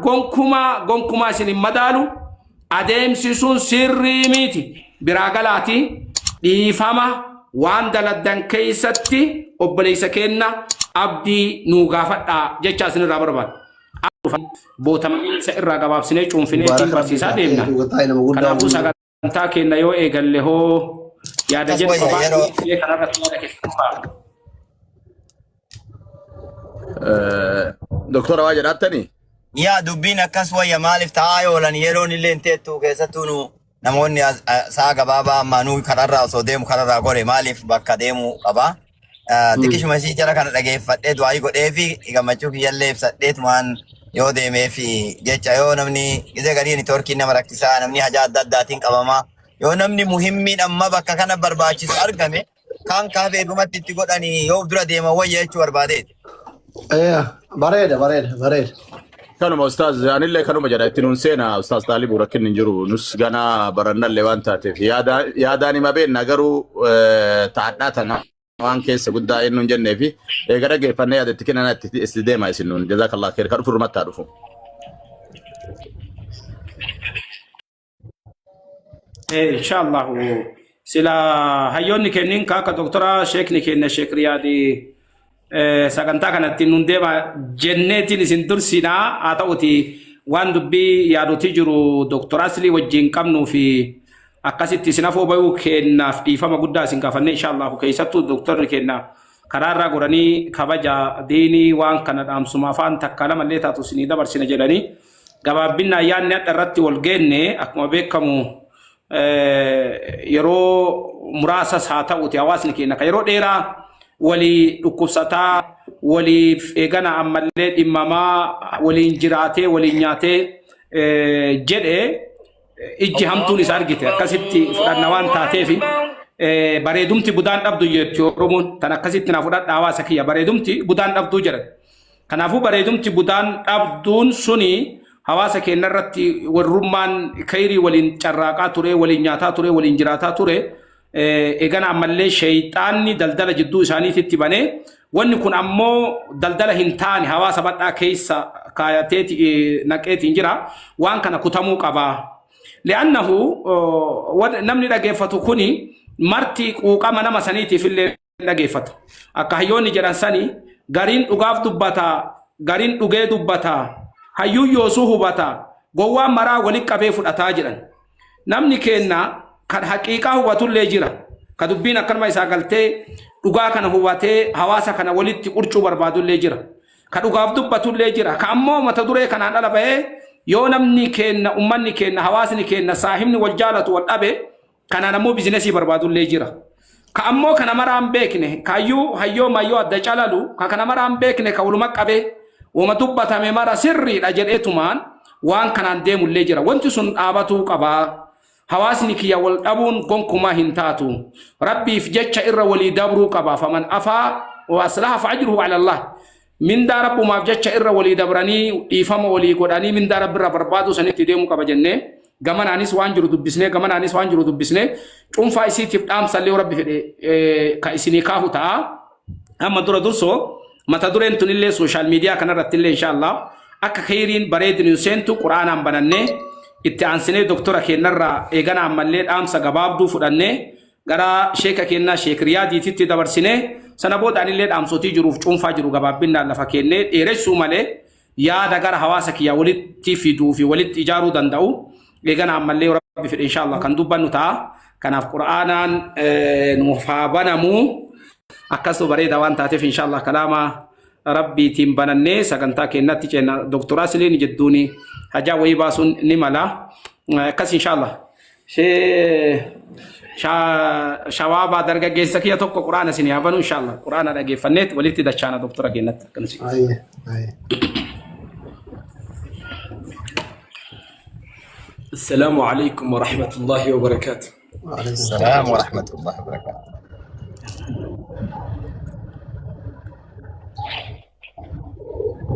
gonkumaa gonkumaa isin hin madaalu. Adeemsi sun sirrii miti. Biraa galaati dhiifama waan daladdan keessatti obboleessa keenna abdii nuu gaafadhaa jecha isinirraa barbaada. Bootamaniinsa irraa gabaabsinee cuunfinee ittiin Mubaarak rabbi barsiisaa isaa deemna. ta'e dhugataa nama guddaa Kanaafuu uumame. sagantaa keenya yoo eegalle hoo yaada Akkas jedhu wayya qabaa yeroo kanarratti yaada keessan ba'a. Doktora waa jedhaattanii? Yaa dubbiin akkas wayya maaliif ta'aa oolan yeroon illee hin teettu keessattuu nu namoonni sa'a gabaabaa ammaa nu kararraa osoo deemu kararraa gore maaliif bakka deemu qaba. Xiqqishuma isii jara kana dhageeffadhee du'aayii godhee fi gammachuu kiyyallee ibsadheetumaan yoo deemee fi jecha yoo namni gizee garii niitoorkiin nama rakkisaa namni hajaa adda addaatiin qabamaa yoo namni muhimmiin amma bakka kana barbaachisu argame kaan kaafee dhumatti itti godhanii yoo of dura deeman wayya jechuu barbaadeeti. Bareeda bareeda bareeda. Kanuma ustaaz anillee kanuma jedha itti nuun seena ustaaz Xaalibuu rakkinni hin jiru nus ganaa barannallee waan taateef yaadaan hima beenna garuu ta'adhaa tana waan keessa guddaa eenyu hin jennee fi eega dhaggeeffannee yaada itti kennan itti deema isin nuun jazaakallah kheer ka dhufu irratti haa dhufu. Inshallah sila hayyoonni kennin ka akka doktora sheekni kenna sheek Riyaadi sagantaa kanatti nun deema jenneetiin isin dursinaa haa ta'uti waan dubbii yaadotii jiru doktora Aslii wajjin qabnuu fi akkasitti isin afoo bayuu kennaaf dhiifama guddaa isin gaafanne inshallah keessattuu doktorri kenna karaarraa goranii kabaja diinii waan kana dhaamsuma afaan takka lamallee taatu isinii dabarsina jedhanii Gabaabbinnaan yaadni hadha irratti wal geenne akkuma beekamu yeroo muraasas haa ta'uti hawaasni keenya kan yeroo dheeraa walii dhukkubsataa waliif eegana ammallee dhimmamaa waliin jiraatee waliin nyaatee jedhe ijji hamtuun isa argite akkasitti fudhanna waan taateef bareedumti budaan dhabdu jetti Oromoon tan akkasitti na fudhadha hawaasa kiyya bareedumti budaan dhabduu jedhan. Kanaafuu bareedumti budaan dhabduun suni hawaasa keenya irratti warrummaan kayrii waliin carraaqaa ture, waliin nyaataa ture, waliin jiraataa ture. Eegana ammallee sheeyxaanni daldala jidduu isaaniititti banee wanni kun ammoo daldala hin taane hawaasa bal'aa keessa kaayateeti naqeetiin jira. Waan kana kutamuu qaba. Li'annahu namni dhageeffatu kuni marti quuqama nama saniitiif illee dhageeffatu. Akka hayyoonni jedhan sani gariin dhugaaf dubbata, gariin dhugee dubbata, hayyuun yoosuu hubata, gowwaan maraa walitti qabee fudhataa jedhan. Namni keenna kan haqiiqaa hubatullee jira. Ka dubbiin akkanuma isaa galtee dhugaa kana hubatee hawaasa kana walitti qurcuu barbaadullee jira. Ka dhugaaf dubbatullee jira. Ka ammoo mata duree kanaan ala bahee yoo namni keenna, ummanni keenna, hawaasni keenna, saahibni wal jaalatu wal dhabe Kanaan ammoo bizinesii barbaadullee jira. Ka ammoo kana maraan beekne kaayyuu hayyoo mayyoo adda calalu ka kana maraan beekne ka waluma qabee wama dubbatame mara sirriidha jedheetumaan waan kanaan deemullee jira. Wanti sun dhaabatuu qabaa. Hawaasni kiyya wal dhabuun gonkumaa hin taatu. Rabbiif jecha irra walii dabruu qaba. Faman afaa wa aslaha fa ajruhu ala Allah. Mindaa Rabbumaaf jecha irra walii dabranii dhiifama walii godhanii mindaa Rabbirraa barbaaduu sanitti deemuu qaba jennee gamanaanis waan jiru dubbisnee gamanaanis waan jiru dubbisnee cuunfaa isiitiif dhaamsallee yoo Rabbi fedhe ka isinii kaahu ta'a. Amma dura dursoo mata dureen tunillee sooshaal miidiyaa kanarratti illee inshaallah akka kheyriin bareedin hin seentu quraanaan banannee itti aansinee doktora keennarraa eegana ammallee dhaamsa gabaabduu fudhannee gara sheeka keennaa sheek Riyaadiititti dabarsinee sana booda anillee dhaamsotii jiruuf cuunfaa jiru gabaabbinnaan lafa keennee dheeressuu malee yaada gara hawaasa kiyya walitti fiduu fi walitti ijaaruu danda'u eegana ammallee yoo rabbi fedhe inshaallah kan dubbannu ta'a. Kanaaf qura'aanaan nuuf haa banamu akkasuma bareeda waan taateef inshaallah kalaama rabbiitiin banannee sagantaa keennatti ceenna doktor Asliin jedduuni hajaa wayii baasuun ni mala akkas inshaallah. Shawaabaa dargaggeessa kiyya tokko quraana isin haa banu inshallah quraana dhageeffanneet walitti dachaana doktora keenyatti akkanasi. Aye, aye. السلام عليكم ورحمة الله وبركاته. وعليكم السلام السلام. ورحمة الله وبركاته.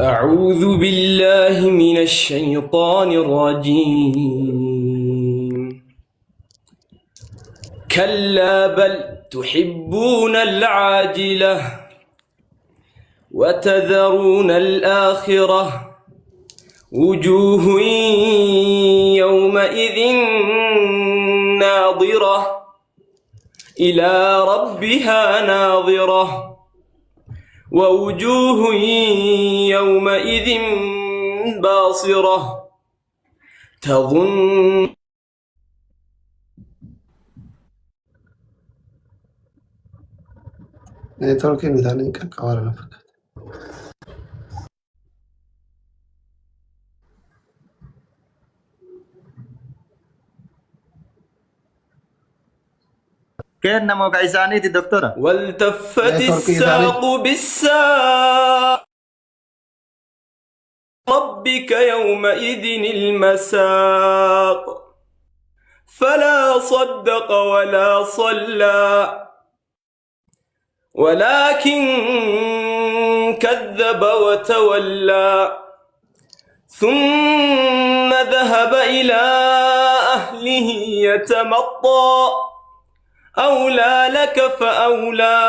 أعوذ بالله من الشيطان الرجيم. كلا بل تحبون العاجلة وتذرون الآخرة. وجوه يومئذ ناظرة إلى ربها ناظرة ووجوه يومئذ باصرة تظن Neetwoorkiin isaanii qaqqabaara na fakkaata. Kenna moo ka isaaniiti doktora? والتفت Neetwoorkii isaanii الساق بالساق ربك يومئذ المساق فلا صدق ولا صلى ولكن كذب وتولى ثم ذهب إلى أهله يتمطى أولى لك فأولى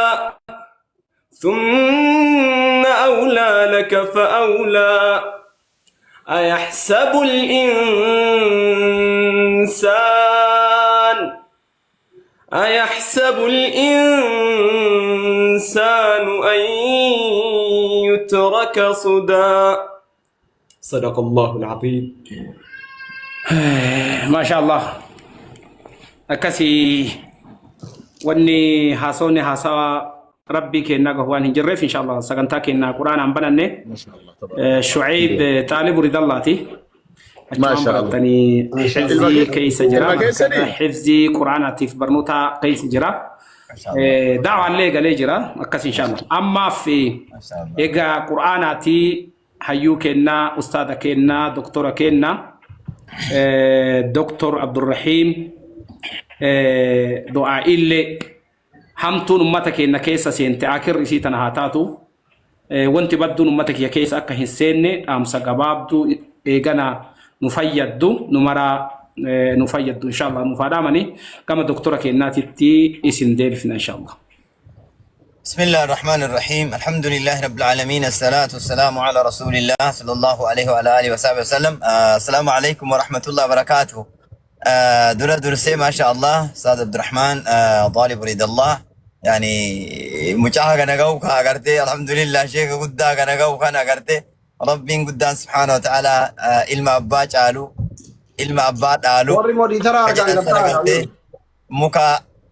ثم أولى لك فأولى أيحسب الإنسان أيحسب الإنسان أن يترك سدى صدق الله العظيم. Maasha Allah. Akkasii wanni haasawni haasawaa rabbii kennaa gahu waan hin jirreef insha Allah sagantaa kennaa quraanaan bananne. Masha Allah tabaaraka. Shu'ayb Xaalibu Ridallaati. Achumaan Masha Allah. baratanii Ilma hifzii keessa jira. ilma keessanii? Hifzii quraanaatiif barnoota keessa jira. Masha Allah. Daawaallee galee jira. Akkas insha Allah. Ammaaf Masha Allah. egaa quraanaatii hayyuu kennaa, ustaada kennaa, doktora kennaa, Doktor Abdurrahiim du'aa'illee hamtuun ummata keenya keessa seente akirri isii tana haa taatu. Wanti badduun ummata kiyya keessa akka hin seenne dhaamsa gabaabduu eegana nu fayyaddu nu maraa nu fayyaddu inshallah nuuf haa dhaamani gama doktora keenyaatitti isin deebifna inshallah. بسم الله الرحمن الرحيم الحمد لله رب العالمين الصلاة والسلام على رسول الله صلى الله عليه وعلى آله وصحبه وسلم. السلام عليكم ورحمة الله وبركاته. درة درسي ما شاء الله أستاذ عبد الرحمن طالب رضا الله يعني مجاها كان قو الحمد لله شيخ قدا كان قو كان قرتي ربي قدان سبحانه وتعالى ilma abbaa caalu ilma abbaa dhaalu Warri moodiitara ka argaan jedhan sana gabtaa gartee muka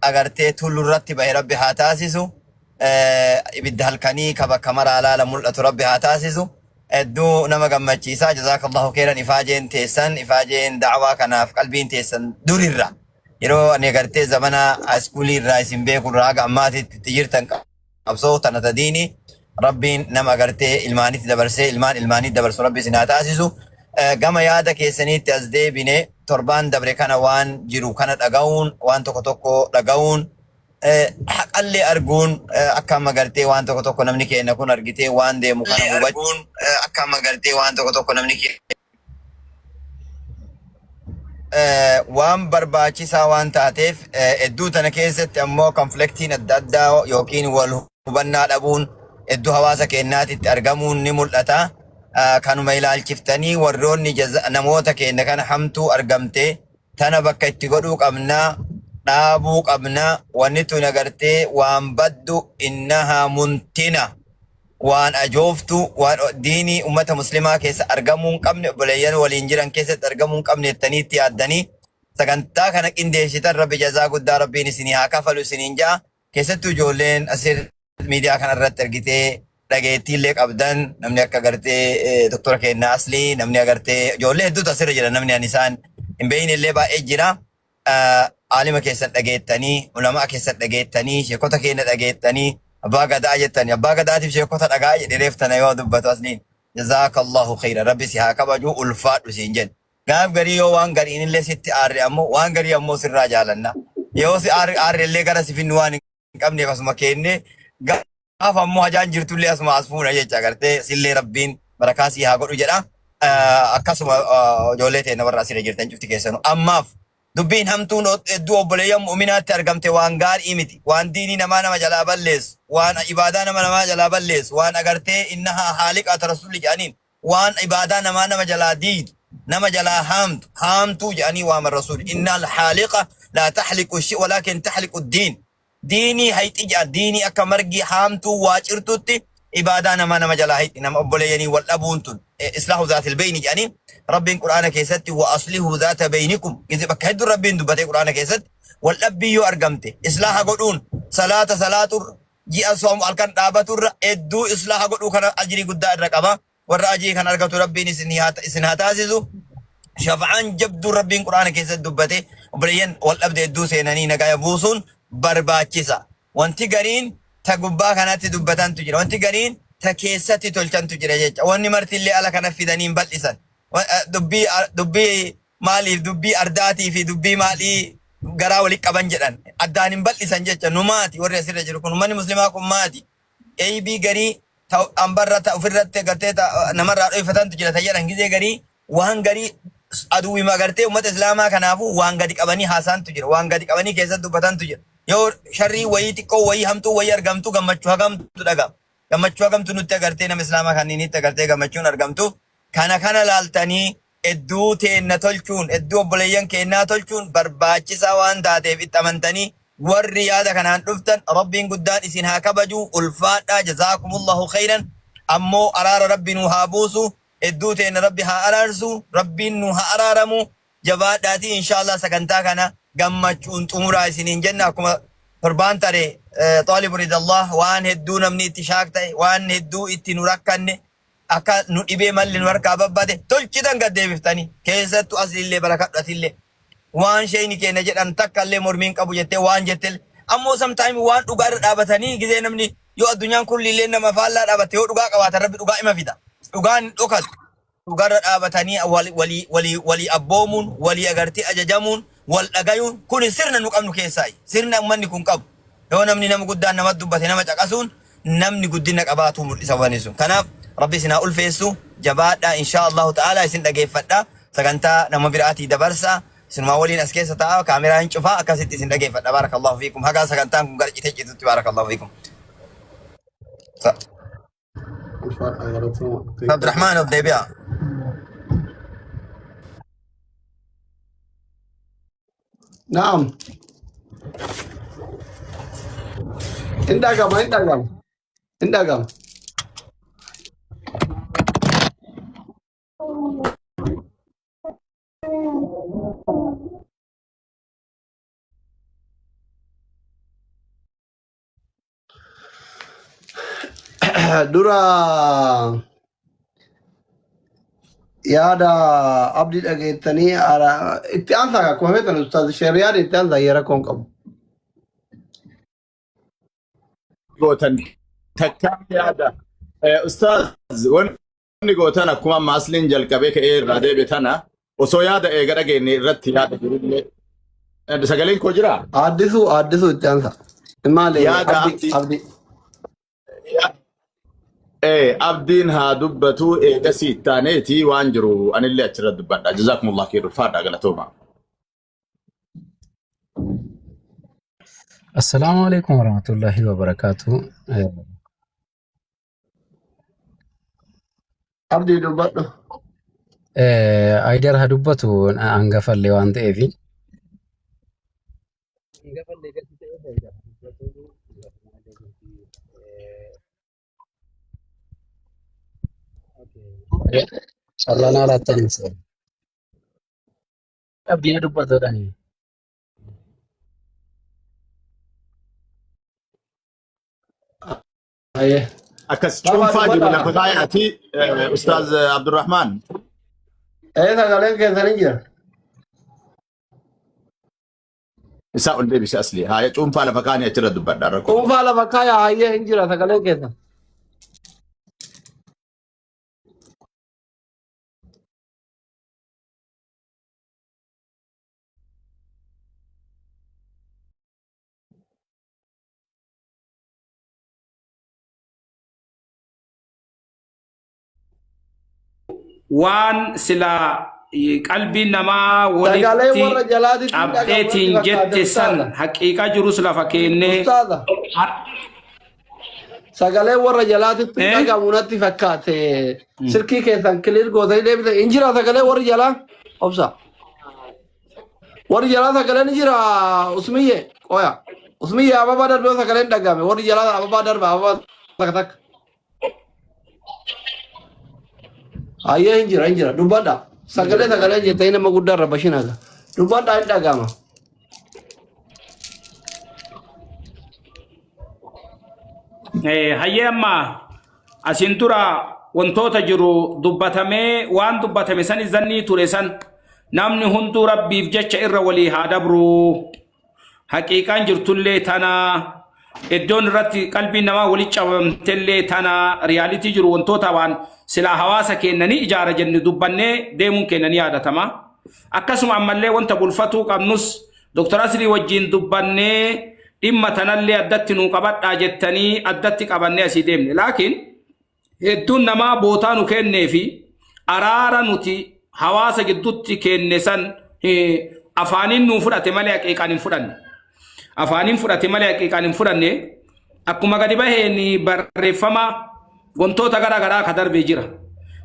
agartee tullurratti bahe rabbi haa taasisu. Ibidda halkanii ka bakka maraa laala mul'atu rabbi haa taasisu. Hedduu nama gammachiisaa jazaakallahu khairan ifaajeen teessan ifaajeen da'waa kanaaf qalbiin teessan durirra. Yeroo ani agartee zamana iskuulii irraa isin beeku irraa haga ammaatitti itti jirtan qabsoo tana tadiini rabbiin nama agartee ilmaanitti dabarsee ilmaan ilmaanitti dabarsu rabbi isin haa taasisu. Gama yaada keessaniitti as deebine torbaan dabre kana waan jiru kana dhaga'uun waan tokko tokko dhaga'uun haqallee arguun akka amma gartee waan tokko tokko namni keenya kun argitee waan deemu kana hubachuun akka amma gartee waan tokko tokko namni keenya waan barbaachisaa waan taateef hedduu tana keessatti ammoo konfliktiin adda addaa yookiin wal hubannaa dhabuun hedduu hawaasa keenyaatitti argamuun ni mul'ata. Kanuma ilaalchiftanii warroonni namoota keenya kana hamtuu argamte tana bakka itti godhuu qabnaa dhaabuu qabnaa wanni tun agartee waan baddu innahaa muntina waan ajooftu waan diinii ummata muslimaa keessa argamuu hin qabne obboleeyyan waliin jiran keessatti argamuu hin qabne jettanii itti yaaddanii sagantaa kana qindeessitan rabbi jazaa guddaa rabbiin isinii haa kafalu isiniin ja'a. Keessattuu ijoolleen asir miidiyaa kana irratti argitee dhageettiillee qabdan namni akka agartee doktora keenya aslii namni agartee ijoollee hedduutu asirra jira namni ani isaan hin beekne illee baay'ee jira. Aalima keessan dhageettanii, ulamaa keessan dhageettanii, sheekota keenya dhageettanii, abbaa gadaa jettanii, abbaa gadaatiif sheekota dhagaa jedhe reeftana yoo dubbatu asliin. Jazaakallahu khayra rabbi si haa kabaju ulfaadhu siin jedhe. Gaaf garii yoo waan gariin illee sitti aarre ammoo waan garii ammoo sirraa jaalanna. Yoo si aarre aarre illee gara si finnu waan hin qabneef asuma keenne gaaf ammoo hajaan jirtullee asuma as fuuna jecha agartee sillee rabbiin barakaa sii haa godhu jedha. Akkasuma ijoollee teenya warra asirra jirtan cufti keessanuu. Ammaaf dubbiin hamtuun hedduu obboleeyyan mu'uminaatti argamte waan gaarii miti. Waan diinii namaa nama jalaa balleessu, waan ibaadaa nama namaa jalaa balleessu, waan agartee innahaa haaliqaata rasuulli jedhaniin. Waan ibaadaa namaa nama jalaa diidu, nama jalaa haamtu, haamtuu jedhanii waaman Rasuulli. Inna al-haaliqa laa taxliqu shi walaakin taxliqu diin. Diinii hayxi jedhan, diinii akka margi haamtuu waa cirtutti ibaadaa namaa nama jalaa hayxi, nama obboleeyyanii wal dhabuun tun islaahu zaatil beyni jedhanii Rabbiin Qur'aana keessatti wa aslihu zaata beynikum gize bakka hedduu Rabbiin dubbatee Qur'aana keessatti wal dhabbii yoo argamte islaaha godhuun salaata salaaturra ji'a soomu halkan dhaabaturra hedduu islaaha godhuu kana ajrii guddaa irra qaba. Warra ajrii kan argatu Rabbiin isin haa taasisu. Shafa'aan jabduun Rabbiin Qur'aana keessatti dubbate obboleeyyan wal dhabde hedduu seenanii nagaya buusuun barbaachisa. Wanti gariin ta gubbaa kanatti dubbatantu jira. Wanti gariin ta keessatti tolchantu jira jecha. Wanni marti illee ala kana fidanii hin bal'isan. Dubbii dubbii maaliif dubbii ardaatii fi dubbii maalii garaa walitti qaban jedhan addaan hin bal'isan jecha. Nu maati warri asirra jiru kun, ummanni muslimaa kun maati. Eybii garii ta ambarra ta ofirratti agartee ta namarraa dhoyfatantu jira ta jedhan gizee garii waan garii aduwwima agartee ummata islaamaa kanaafuu waan gadi qabanii haasaantu jira, waan gadi qabanii keessatti dubbatantu jira. Yoo sharrii wayii xiqqoo wayii hamtuu wayii argamtu gammachuu hagamtu dhagama, gammachuu hagamtu nutti agartee nama islaamaa kanniinitti agartee gammachuun argamtu. Kana kana laaltanii edduu teenna tolchuun, edduu obboleeyyan keennaa tolchuun barbaachisaa waan taateef itti amantanii warri yaada kanaan dhuftan Rabbiin guddaan isin haa kabaju, ulfaadhaa, jazaakumullahu khayran. Ammoo araara Rabbi nuu haa buusu, edduu teenna Rabbi haa araarsu, Rabbiin nuu haa araaramu. Jabaadhaatii inshaallah sagantaa kana gammachuun xumuraa isiniin jenna. Akkuma torbaan tare xaalibu ridallah waan hedduu namni itti shaak ta'e, waan hedduu itti nu rakkanne, akka nu dhibee malli nu harkaa babbade tolchitan gad deebiftanii, keessattu asliillee barakadhu atillee waan sheeyni keenya jedhan takka illee mormiin qabu jettee waan jettee. Ammoo sometime waan dhugaa irra dhaabatanii gizee namni yoo addunyaan kulliillee nama faallaa dhaabatte, yoo dhugaa qabaatan Rabbi dhugaa ima fida, dhugaan hin dhokatu. Dhugarra dhaabatanii walii walii walii walii abboomuun, walii agartee ajajamuun, wal dhagayuun kun sirna nu qabnu keessaayi, sirna ummanni kun qabu. Yoo namni nama guddaan nama dubbate nama caqasuun namni guddina qabaatuu mul'isa wanni sun. Kanaaf Rabbi isin haa ulfeessu, jabaadhaa, inshaa Allahu ta'ala isin dhageeffadha. Sagantaa nama biraatii dabarsa. Isinumaa waliin as keessa ta'a, kaameraa hin cufaa, akkasitti isin dhageeffadha. Baarakallahu fiikum. Hagaa sagantaan kun gara citee citutti baarakallahu fiikum. Ulfaadhaa galatooma. Abdurrahmaan of deebi'a. Na'am. Hin dhagama, hin dhagama. Hin dhagama. Dura yaada abdii dhageettanii itti aansaa akkuma beektan ustaaz Sheeriyaad itti aansaa yeroo rakkoon qabu. Gootan takka yaada. Ustaaz, wanni gootan akkuma amma asliin jalqabee ka'ee irraa deebi'e tana osoo yaada eega dhageenye irratti yaada jirullee. Sagaleen koo jiraa? Addisuu addisuu itti aansa. Maali Yaada abdii abdii. Abdii. Abdiin haa dubbatu, eegasii ittaaneeti waan jiru anillee achirra dubbadha. Jazaakumullah khaiir, ulfaadha, galatooma. Assalaamu alaikum warahmatullahi wabarakatuh. Abdii dubbadhu. Aayidar haa dubbatu, hangafallee waan ta'eef. Hangafallee gadi ta'eef Aayidar haa dubbatu. Carraan haalaatti Abdiin haa dubbatuudhaani. Ayyee. Akkas Baabaa cuunfaa jiru dubbadhaa. lafa kaayaati Ustaaz Abdurrahmaan. Ee, sagaleen keessan hin jira. Isaa ol deebise asli. Haaya, cuunfaa lafa kaanii achirra dubbadha rakkoo. Cuunfaa lafa kaayaa, hayyee, hin jira sagaleen keessan. Waan silaa qalbiin namaa Sagalee walitti warra jalaatitti hin dhagahamu natti cabxeetiin fakkaate jette san ustaaza. haqiiqaa jirus lafa keennee Ustaaza. Sagalee warra jalaatitti Eh? dhagamu natti fakkaate. Silkii keessan kiliir gootanii deebisan. Hin jira sagalee warri jalaa. Obsa. Warri jalaa sagaleen ni jira Usmiyye. Qoya. Usmiyye ababaa darbee sagaleen dhagame. Warri jalaa ababaa darbe ababaa takka takka. Ayyee hin jira hin jira. Dubbadha. Sagalee sagaleen jettanii nama guddaa irra bashinaga. Dubbadha hin dhagama. Hayyee amma asiin dura wantoota jiru dubbatamee waan dubbatame san zannii ture san namni hunduu rabbiif jecha irra walii haa dabru. Haqiiqaan jirtullee tana iddoon irratti qalbiin namaa wali cabamtellee tana riyaalitii jiru wantoota waan silaa hawaasa keenya ni ijaara jenne dubbannee deemuun keenya ni yaadatama. Akkasuma ammallee wanta bulfatuu qabnus Dr. Aslii wajjin dubbannee dhimma tanallee addatti nuu qabadhaa jettanii addatti qabannee asii deemne. Laakiin hedduun namaa bootaa nu kennee fi araara nuti hawaasa gidduutti kenne san afaaniin nuu fudhate malee haqiiqaan hin fudhanne. Afaaniin fudhate malee haqiiqaan hin fudhanne. Akkuma gadi baheen barreeffama wantoota gara garaa ka darbee jira.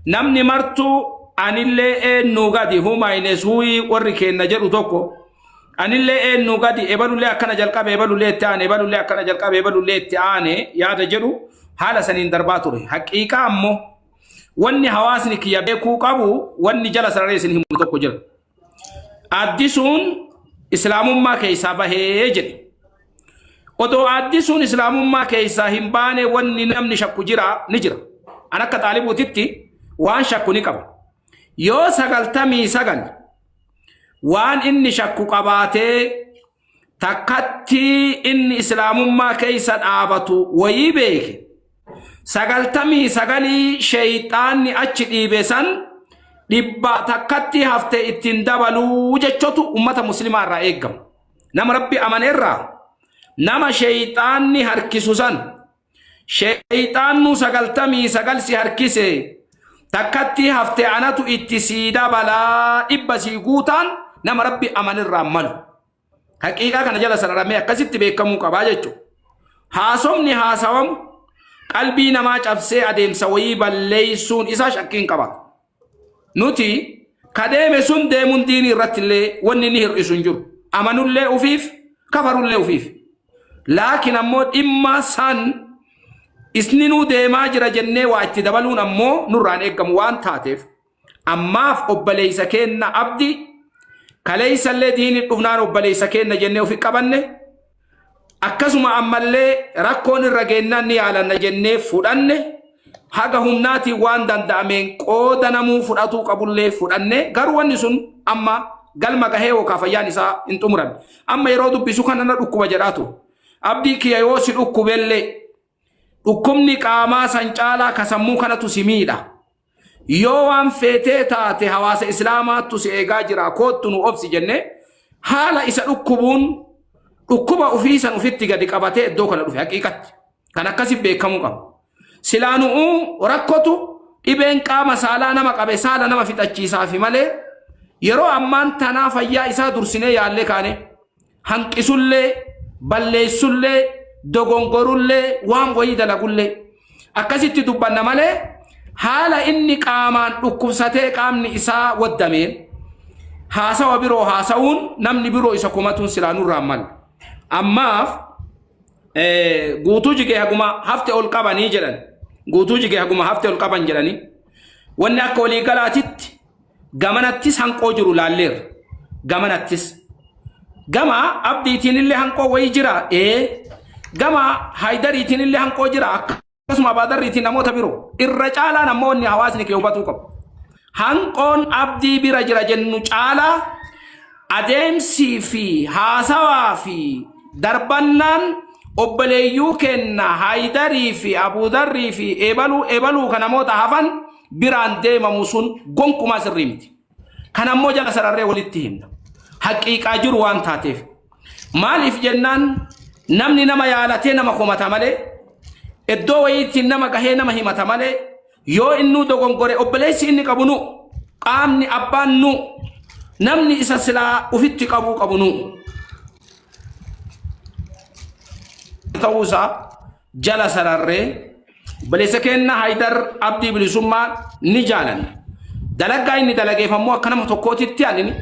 Namni martuu anillee eenyuu gadi humaynes huyi warri kenna jedhu tokko anillee eenyuu gadi ebalullee akkana jalqabe ebalullee itti aane ebalullee akkana jalqabe ebalullee itti aane yaada jedhu haala saniin darbaa ture. Haqiiqaa ammoo wanni hawaasni kiyya beekuu qabu wanni jala sararee isin himu tokko jira. Addisuun islaamummaa keessaa bahee jedhe. Odoo addisuun islaamummaa keessaa hin baane wanni namni shakku jira ni jira. An akka xaalibuutitti waan shakku ni qaba. Yoo 99 waan inni shakku qabaatee takkatti inni islaamummaa keessa dhaabatu wayii beeke 99 sheeyxaanni achi dhiibe san dhibba takkatti hafte ittiin dabaluu jechotu ummata muslimaa irraa eeggama. Nama rabbi amane irraa nama sheeyxaanni harkisu san sheeyxaannu 99 si harkise takkatti hafte anatu itti sii dabalaa 100 sii guutaan nama rabbi amane irraa malu. Haqiiqaa kana jala sararamee akkasitti beekamuu qabaa jechuudha. Haasofni haasawamu qalbii namaa cabsee adeemsa wayii balleessuun isaa shakkii hin qabaatu. Nuti ka deeme sun deemuun diinii irratti illee wanni inni hir'isu hin jiru. Amanullee ufiif kafarullee ufiif. Laakiin ammoo dhimma san isninuu deemaa jira jennee waa itti dabaluun ammoo nurraan eeggamu waan taateef ammaaf obboleessa keenna abdi kaleessallee diinii dhufnaan obboleessa keenna jennee ofi qabanne akkasuma ammallee rakkoon irra geennaan ni yaalanna jennee fudhanne haga humnaatiin waan danda'ameen qooda namuu fudhatuu qabullee fudhanne garuu wanni sun amma galma gahee yookaan fayyaan isaa hin xumuramne. Amma yeroo dubbisu kana na dhukkuba jedhaa ture. Abdii kiyya yoo si dhukkubellee dhukkubni qaamaa san caalaa ka sammuu kanatu si miidha. Yoo waan feetee taate hawaasa islaamaattu si eegaa jira koottu nu obsi jennee haala isa dhukkubuun dhukkuba ofii san ofitti gadi qabatee iddoo kana dhufe haqiiqatti. Kan akkasi beekamuu qaba. Silaa nu'uu rakkotu dhibeen qaama saalaa nama qabe saala nama fixachiisaafi malee yeroo ammaan tanaa fayyaa isaa dursinee yaallee kaane hanqisullee balleessullee dogongorullee waan wayii dalagullee akkasitti dubbanna malee haala inni qaamaan dhukkubsatee qaamni isaa waddameen haasawa biroo haasa'uun namni biroo isa komatuun silaa nurraan malu. Ammaaf guutuu jigee haguma hafte ol qabanii jedhan guutuu jigee haguma hafte ol qaban jedhanii wanni akka waliigalaatitti gamanattis hanqoo jiru laalleerra gamanattis gama abdiitiin illee hanqoo wayii jira ee gama haydariitiin illee hanqoo jira akkasuma abaadarriitiin namoota biroo irra caalaan ammoo inni hawaasni kee hubatuu qabu hanqoon abdii bira jira jennu caalaa adeemsii fi haasawaa fi darbannaan obboleeyyuu kenna Haayidarii fi Abuudarrii fi ebaluu ebaluu kan namoota hafan biraan deemamu sun gonkumaa sirrii miti. Kan ammoo jala sararree walitti himna. Haqiiqaa jiru waan taateef. Maaliif jennaan namni nama yaalatee nama komata malee iddoo wayiitiin nama gahee nama himata malee yoo innuu dogongore obboleessi inni qabu nu qaamni abbaan nu namni isa silaa ufitti qabuu qabu nu ta'uu isaa jala sararree obboleessa keenna Haydar Abdii Bilisummaa ni jaalanna. Dalagaa inni dalageef ammoo akka nama tokkootitti ani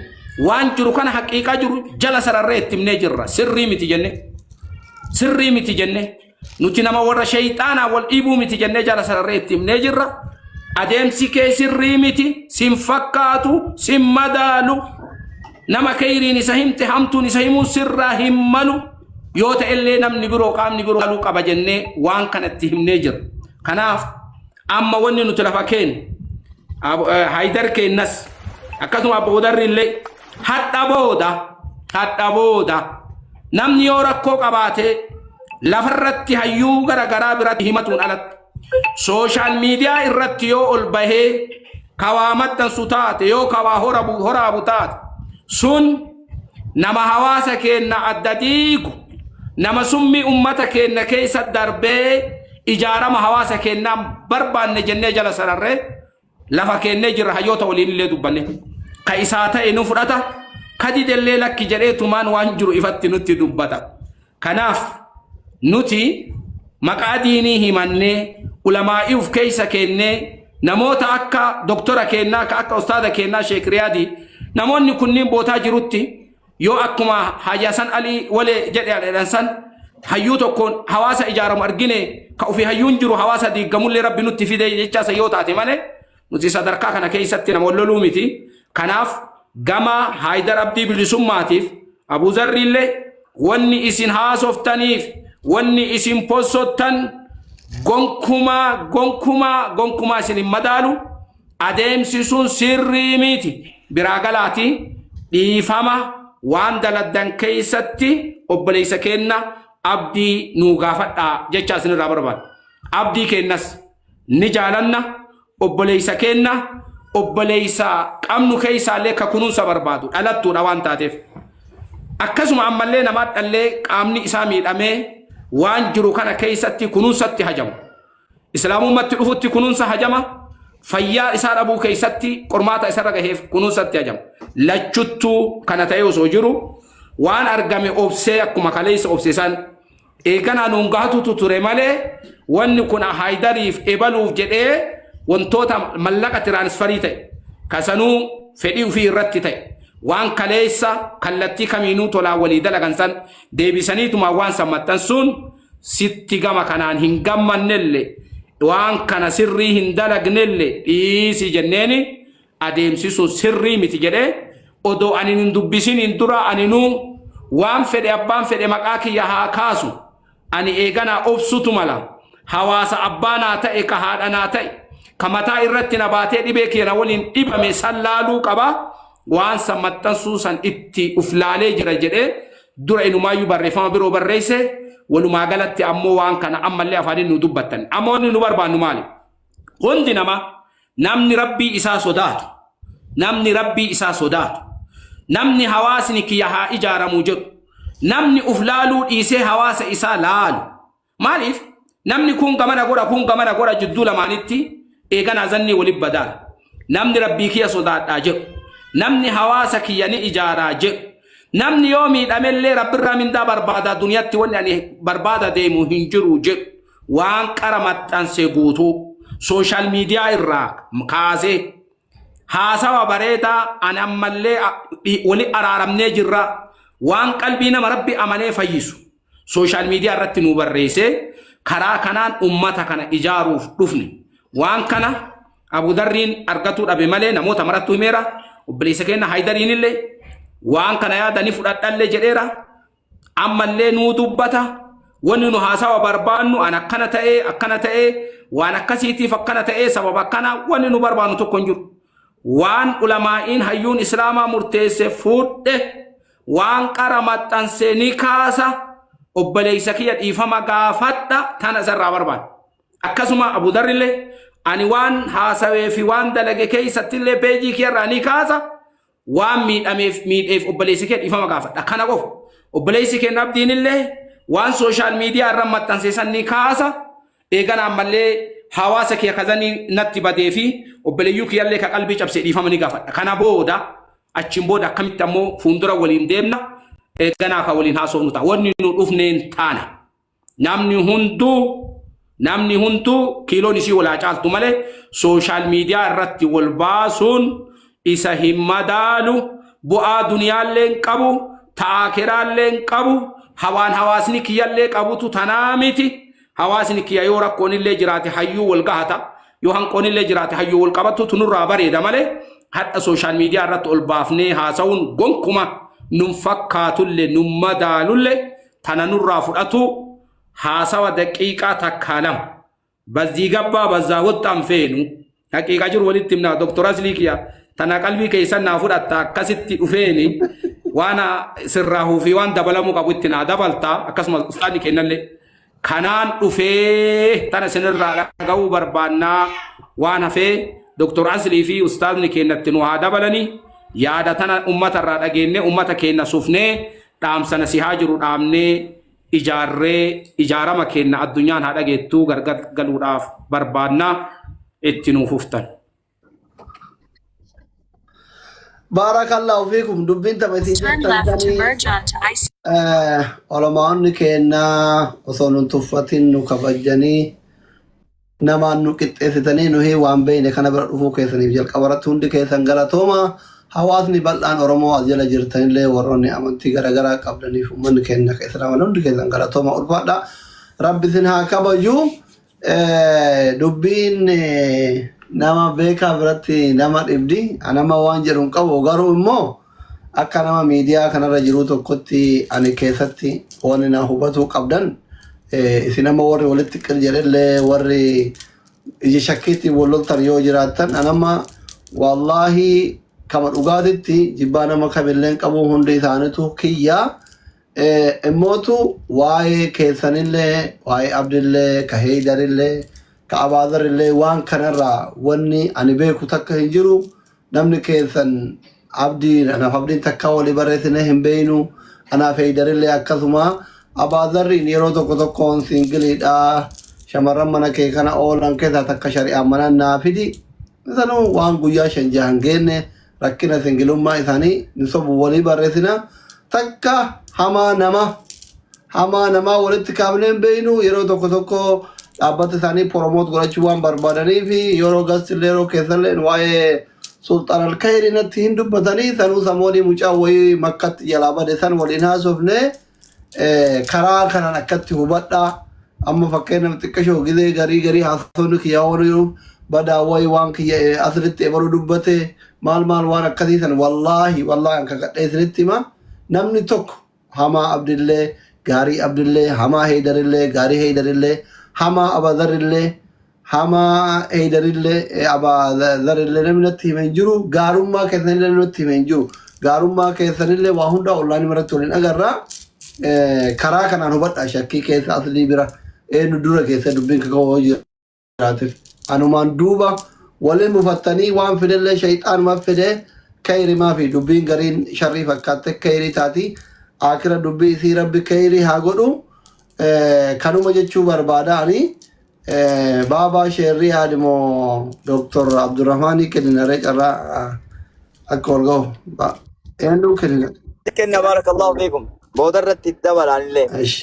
waan jiru kana haqiiqaa jiru jala sararree itti himnee jirra. Sirrii miti jenne. Sirrii miti jenne. Nuti nama warra shayxaanaa wal dhiibuu miti jennee jala sararree itti himnee jirra. Adeemsi kee sirrii miti, sin fakkaatu, sin madaalu. Nama keyriin isa himte hamtuun isa himuun sirraa hin malu. Yoo ta'ellee namni biroo qaamni biroo maluu qaba jennee waan kana itti himnee jirra. Kanaaf amma wanni nuti lafa keenya Haydar keennas akkasuma Abbo Darri illee hadha booda hadha booda namni yoo rakkoo qabaate lafarratti hayyuu gara garaa biratti himatuun alatti social media irratti yoo ol bahee kawaa maxxansu taate yoo kawaa horaabu taate sun nama hawaasa keenna adda diigu nama summii ummata keenna keessa darbee ijaarama hawaasa keennaa barbaanne jennee jala sararree lafa keennee jirra. Hayyoota waliin illee dubbanne ka isaa ta'e nu fudhata, ka didellee lakki jedhee tumaan waan jiru ifatti nutti dubbata. Kanaaf nuti maqaa diinii himannee ulamaa'ii uf keessa keennee namoota akka doktora keennaa ka akka ustaada keennaa Sheek Riyaadii namoonni kunniin bootaa jirutti yoo akkuma Haaji Hasan Alii walee jedhe jedhan san hayyuu tokkoon hawaasa ijaaramu argine ka ofii hayyuun jiru hawaasa diigamullee rabbi nutti fide jechaasa yoo taate malee nuti sadarkaa kana keessatti nama wal loluu miti. Kanaaf gama Haayidar Abdii Bilisummaatiif Abuu Zarriillee wanni isin haasoftaniif wanni isin possottan gonkumaa gonkumaa gonkumaa isin hin madaalu. Adeemsi sun sirrii miti. Biraa galaati dhiifama waan daladdan keessatti obboleessa keenna Abdii nuu gaafadhaa jecha isinirraa barbaada. Abdii keennas ni jaalanna. Obboleessa keenna obboleessa qabnu keessaallee ka kunuunsa barbaadu dhalattuudha waan taateef. Akkasuma ammallee namaa dhallee qaamni isaa miidhamee waan jiru kana keessatti kunuunsatti hajamu. Islaamummatti dhufutti kunuunsa hajama. Fayyaa isaa dhabuu keessatti qormaata isarra gaheef kunuunsatti hajama. Lachuttuu kana ta'ee osoo jiru waan argame obsee akkuma kaleessa obse san eeganaa nuun gahatutu ture malee wanni kun Haydariif ebaluuf jedhee wantoota mallaqa transfer ta'e kasanuu fedhii ofii irratti ta'e waan kaleessa kallattii kamiinuu tolaa walii dalagan san deebisaniituma waan san maxxansuun sitti gama kanaan hin gammannelle waan kana sirrii hin dalagnelle dhiisi jenneeni adeemsi sun sirrii miti jedhee odoo ani hin dubbisiniin dura aninuu waan fedhe abbaan fedhe maqaa kiyya haa kaasu ani eeganaa obsutu mala hawaasa abbaa naa ta'e ka haadha naa ta'e ka mataa irratti na baatee dhibee kiyya na waliin dhibame san laaluu qaba waan san maxxansuu san itti uf laalee jira jedhee dura inumaayyuu barreeffama biroo barreesse. Walumaa galatti ammoo waan kana ammallee afaaniin nu dubbattan. Amma wanni nu barbaannu maali? Hundi namaa namni rabbii isaa sodaatu, namni rabbii isaa sodaatu, namni hawaasni kiyya haa ijaaramuu jedhu, namni uf laaluu dhiisee hawaasa isaa laalu. Maaliif namni kun gamana godha kun gamana godha jidduu lamaanitti eeganaa zannii walitti badaala. Namni rabbii kiyya sodaadhaa jedhu, namni hawaasa kiyya ni ijaaraa jedhu, namni yoo miidhamellee rabbirraa mindaa barbaadaa duniyatti wanni ani barbaada deemu hin jiru jedhu waan qara maxxanse guutuu social media irraa kaasee haasawa bareedaa ani ammallee wali araaramnee jirra waan qalbii nama rabbi amanee fayyisu social media irratti nu barreessee karaa kanaan ummata kana ijaaruuf dhufne. Waan kana Abudarriin argatuu dhabe malee namoota marattu himeera. Obboleessa keenya Haydariin illee waan kana yaadanii fudhadhallee jedheera. Ammallee nuu dubbata. Wanni nu haasawa barbaannu an akkana ta'ee akkana ta'ee waan akkasiitiif akkana ta'ee sababa akkana wanni nu barbaannu tokko hin jiru. Waan ulamaa'iin hayyuun islaamaa murteesse fuudhe waan qara maxxanse ni kaasa. Obboleessa kiyya dhiifama gaafadha tana isarraa barbaada. Akkasuma Abudarrillee ani waan haasawee fi waan dalage keessattillee peejii kiyarraa ni kaasa. Waan miidhameef miidheef obboleessi kee dhiifama gaafadha. Kana qofa. Obboleessi keenya Abdiinillee waan social media irra maxxanse san ni kaasa. Eegana ammallee hawaasa kiyya kazanii natti badee fi obboleeyyuu kiyyallee ka qalbii cabse dhiifama ni gaafadha. Kana booda achiin booda akkamitti ammoo fuuldura waliin deemna. Eeganaa ka waliin haasofnu ta'a. Wanni nu dhufneen taana. Namni hunduu Namni hunduu kiiloon isii wal haa caaltu malee social media irratti wal baasuun isa hin madaalu, bu'aa duniyaallee hin qabu, ta aakeraallee hin qabu, hawaan hawaasni kiyyallee qabutu tanaa miti. Hawaasni kiyya yoo rakkoonillee jiraate hayyuu wal gahata, yoo hanqoonillee jiraate hayyuu wal qabatutu nurraa bareeda malee hadha social media irratti ol baafnee haasa'uun gonkuma nun fakkaatulle nun madaalulle tana nurraa fudhatu. Haasawa daqiiqaa takkaa lama bazzii gabbaa bazzaa woxxaan feenu haqiiqa jiru walitti himnaa. Doktor Aslii kiya, tana qalbii keessan naa fudhatta, akkasitti dhufeeni waan sirraahuu fi waan dabalamuu qabu itti naa dabalta. Akkasumas ustaanni kennallee kanaan dhufee tana isinirraa dhaga'uu barbaannaa. Waan hafee Doktor Aslii fi ustaazni kennatti nu haa dabalanii. Yaada tana ummata irraa dhageenne, ummata keenya sufnee, dhaamsa nasihaa jiru dhaamnee, ijaarree, ijaarama keenna addunyaan haa dhageettuu gargar galuudhaaf barbaadna. Itti nuu fuftan. Baarakallahu fiikum, dubbiin tapha isin Turn jettan left to sanii merge onto I olamaonni keennaa osoo nun tuffatin nu kabajanii namaan nu qixxeessitanii nuhi waan beeyne kana bira dhufuu keessaniif jalqaba irratti hundi keessan galatooma. Hawaasni bal'aan Oromoo as jala jirtanillee, warroonni amantii garaagaraa qabdaniif uummanni keenya kan Islaamaa hundi keessan galatooma, ulfaadha. Rabbi isin haa kabaju. Dubbiin nama beekaa biratti nama dhibdi. Nama waan jedhu hin qabu, garuu immoo akka nama miidiyaa kanarra jiru tokkotti ani keessatti wanni na hubatuu qabdan, isin amma warri walitti qir jedhellee, warri ija shakkiitti wal loltan yoo jiraattan, anamma wallaahi kama dhugaatitti jibbaa nama kamillee hin qabu, hundi isaaniitu kiyyaa. Immootu waa'ee keessanillee, waa'ee Abdillee, ka Heeydarillee, ka Abaazarillee waan kanarraa wanni ani beeku takka hin jiru. Namni keessan Abdii, anaaf Abdiin takka walii barreessine hin beeynu. Anaaf Heeydarillee akkasuma. Abaazarriin yeroo tokko tokkoon singleiidha. Shamarran mana kee kana oolan keessaa takka shari'aan mana naa fidi. Sanuu waan guyyaa 5 6 hin geenne rakkina singleummaa isaanii ni sobu walii barreessina. Takka hamaa nama hamaa namaa walitti kaafnee hin beeynu. Yeroo tokko tokko dhaabbata isaanii promote godhachuu waan barbaadanii fi yeroo gastillee yeroo keessallee waa'ee Sulxaan Alkayrii natti hin dubbatanii. Sanuu samoonii mucaa wayii Makkatti jalaa bade san waliin haasofne. Karaa kanaan akkatti hubadhaa. Amma fakkeenyaaf xiqqashoo gizee garii garii haasofni kiyya waan jiruuf badaa wayii waan kiyya asirratti ebaluu dubbate maal maal waan akkasii san, wallaahi wallaahi an kakadhee isinitti hima, namni tokko hamaa Abdillee, gaarii Abdillee, hamaa Heeydarillee, gaarii Heeydarillee, hamaa Abazarillee, hamaa Heeydarillee, Abazarillee namni natti hime hin jiru. Gaarummaa keessanillee namni natti hime hin jiru. Gaarummaa keessanillee waa hundaa onlineii irratti waliin agarra. Karaa kanaan hubadha, shakkii keessa Aslii bira eenyu dura keessa dubbiin kaka'oo jiraateef anumaan duuba waliin mufattanii waan fidellee shayxaanuma fide. Kayrimaa fi dubbiin gariin sharrii fakkaatte kayrii taati. Akira dubbii isii Rabbi kayrii haa godhu. Kanuma jechuu barbaada ani. Baabaa sheerrii haadhimoo Dooktor Abdurrahmaanii kenninaree carraa akka ol ga'u eenyu kennina? Kenna, baarakallahu fiikum. Booda irratti itti dabalaan illee. Ish.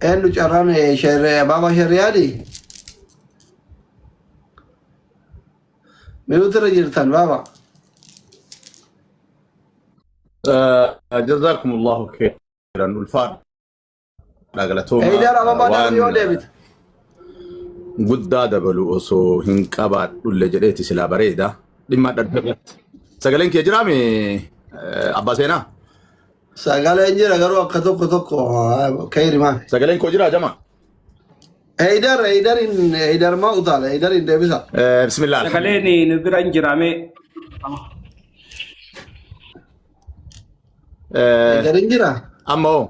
Eenyu carraan sheerree baabaa sheerrii haadhi? Mute irra jirtan, baaba. جزاكم الله خيرا، ulfaadha, galatooma. Eeyidaan ababaa waan darbii yoo deebite. Guddaa dabalu osoo hin qabaadhulle jedheeti silaa bareeda. Dhimma adda addaa irratti. Sagaleen kee jiraame, abbaa seenaa? Sagaleen jira, garuu akka tokko tokko kayri maal. Sagaleen koo jiraa, jama? Eeyidar Eeyidarin Eeyidar maa utaala? Eeyidarin deebisa. Bismillah. Sagaleen nu bira hin jirame. Eeyidarin jira. Amma hoo?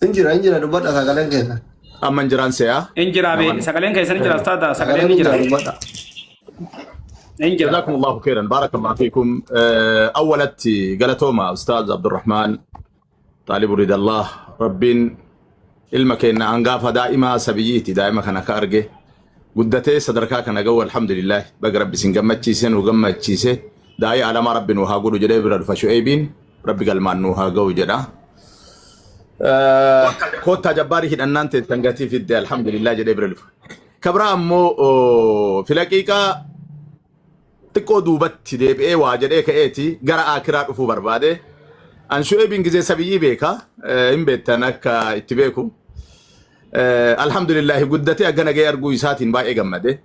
Hin jira, hin jira, dubbadha sagaleen keessa. Amma hin jiraan se'aa. Hin jira be, sagaleen keessan hin jira ustaada, Sagaleen sagaleen hin hin jira. jira, dubbadha. Hin jira. جزاكم الله خيرا، بارك الله فيكم. أولت galatoomaa أستاذ عبد الرحمن طالب رضا الله. Rabbiin ilma keenya hangafa daa'ima sabiyyiiti, daa'ima kana ka arge guddatee sadarkaa kana ga'u, alhamdulillah, baga Rabbi isin gammachiise, nu gammachiise. Daa'ii alamaa Rabbi nu haa godhu jedhee bira dhufa. Shu'eebiin Rabbi galmaan nu haa ga'u jedha. Koottaa jabbaarii hidhannaan teessan gatii fidde alhamdulillah jedhee bira dhufa. Kabraa ammoo filaqiiqaa xiqqoo duubatti deebi'ee waa jedhee ka'eeti gara aakiraa dhufuu barbaade. An Shu'eebiin gizee sabiyyii beeka hin beektan akka itti beeku. Alhamdulillah guddatee akka nagahee arguu isaatiin baay'ee gammade.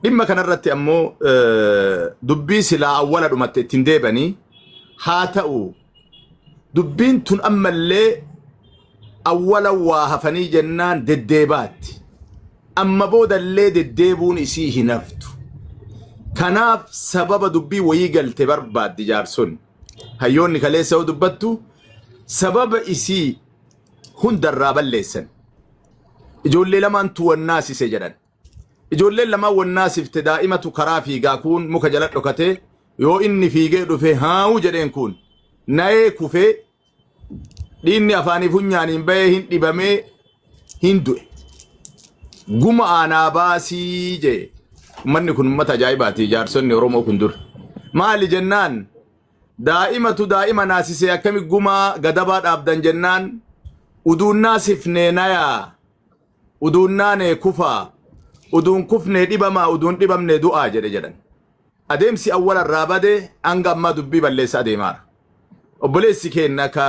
Dhimma kanarratti ammoo dubbii silaa awwala dhumatte ittiin deebanii haa ta'u dubbiin tun ammallee awwala waa hafanii jennaan deddeebaatti. Amma boodallee deddeebuun isii hin haftu. Kanaaf sababa dubbii wayii galte barbaaddi jaarsonni. Hayyoonni kaleessa yoo dubbattu sababa isii hundarraa balleessan. Ijoollee lamaantu wannaasise jedhan. Ijoolleen lamaan wannaasifte daa'imatu karaa fiigaa kuun muka jala dhokatee yoo inni fiigee dhufe haa'u jedheen kuun na'ee kufee dhiinni afaanii funyaaniin bahee hin dhibamee hin du'e. Guma aanaa baasii jee. Uummanni kun uummata ajaa'ibaati jaarsonni Oromoo kun dur. Maali jennaan daa'imatu daa'ima naasisee akkami gumaa gadabaa dhaabdan jennaan uduun naasifnee nayaa uduun naanee kufaa uduun kufnee dhibamaa uduun dhibamnee du'aa jedhe jedhan. Adeemsi awwala irraa bade hanga ammaa dubbii balleessa adeemaara. Obboleessi keenya ka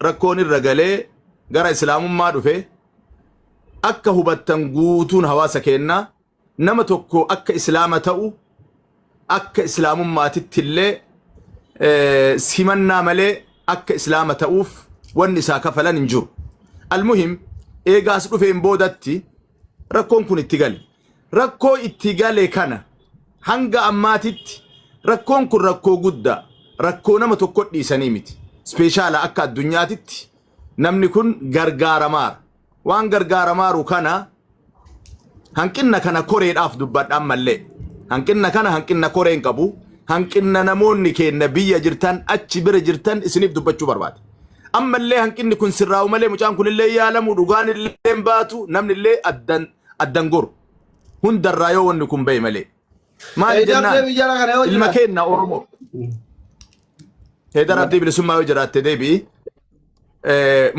rakkoon irra galee gara islaamummaa dhufe akka hubattan guutuun hawaasa keenyaa nama tokko akka islaama ta'u akka islaamummaatitti illee simannaa malee akka islaama ta'uuf wanni isaa kafalan hin jiru. Almuhim eegaas dhufeen boodatti rakkoon kun itti gale. Rakkoo itti gale kana hanga ammaatitti rakkoon kun rakkoo guddaa rakkoo nama tokko dhiisanii miti. Ispeeshaala akka addunyaatitti namni kun gargaaramaara. Waan gargaaramaaru kana hanqinna kana koreedhaaf dubbadha ammallee. Hanqinna kana hanqinna koreen qabu. Hanqinna namoonni keenya biyya jirtan achi bira jirtan isiniif dubbachuu barbaade. Ammallee hanqinni kun sirraa'u malee mucaan kunillee yaalamu dhugaan illee hin baatu namni illee addan addan goru. Hundarraa yoo wanni kun bahe malee. Maali Heydar jennaan deebi jara kana yoo ilma jiraate. keenna Oromoo. Heydar Abdii bilisummaa yoo jiraatte deebi'i.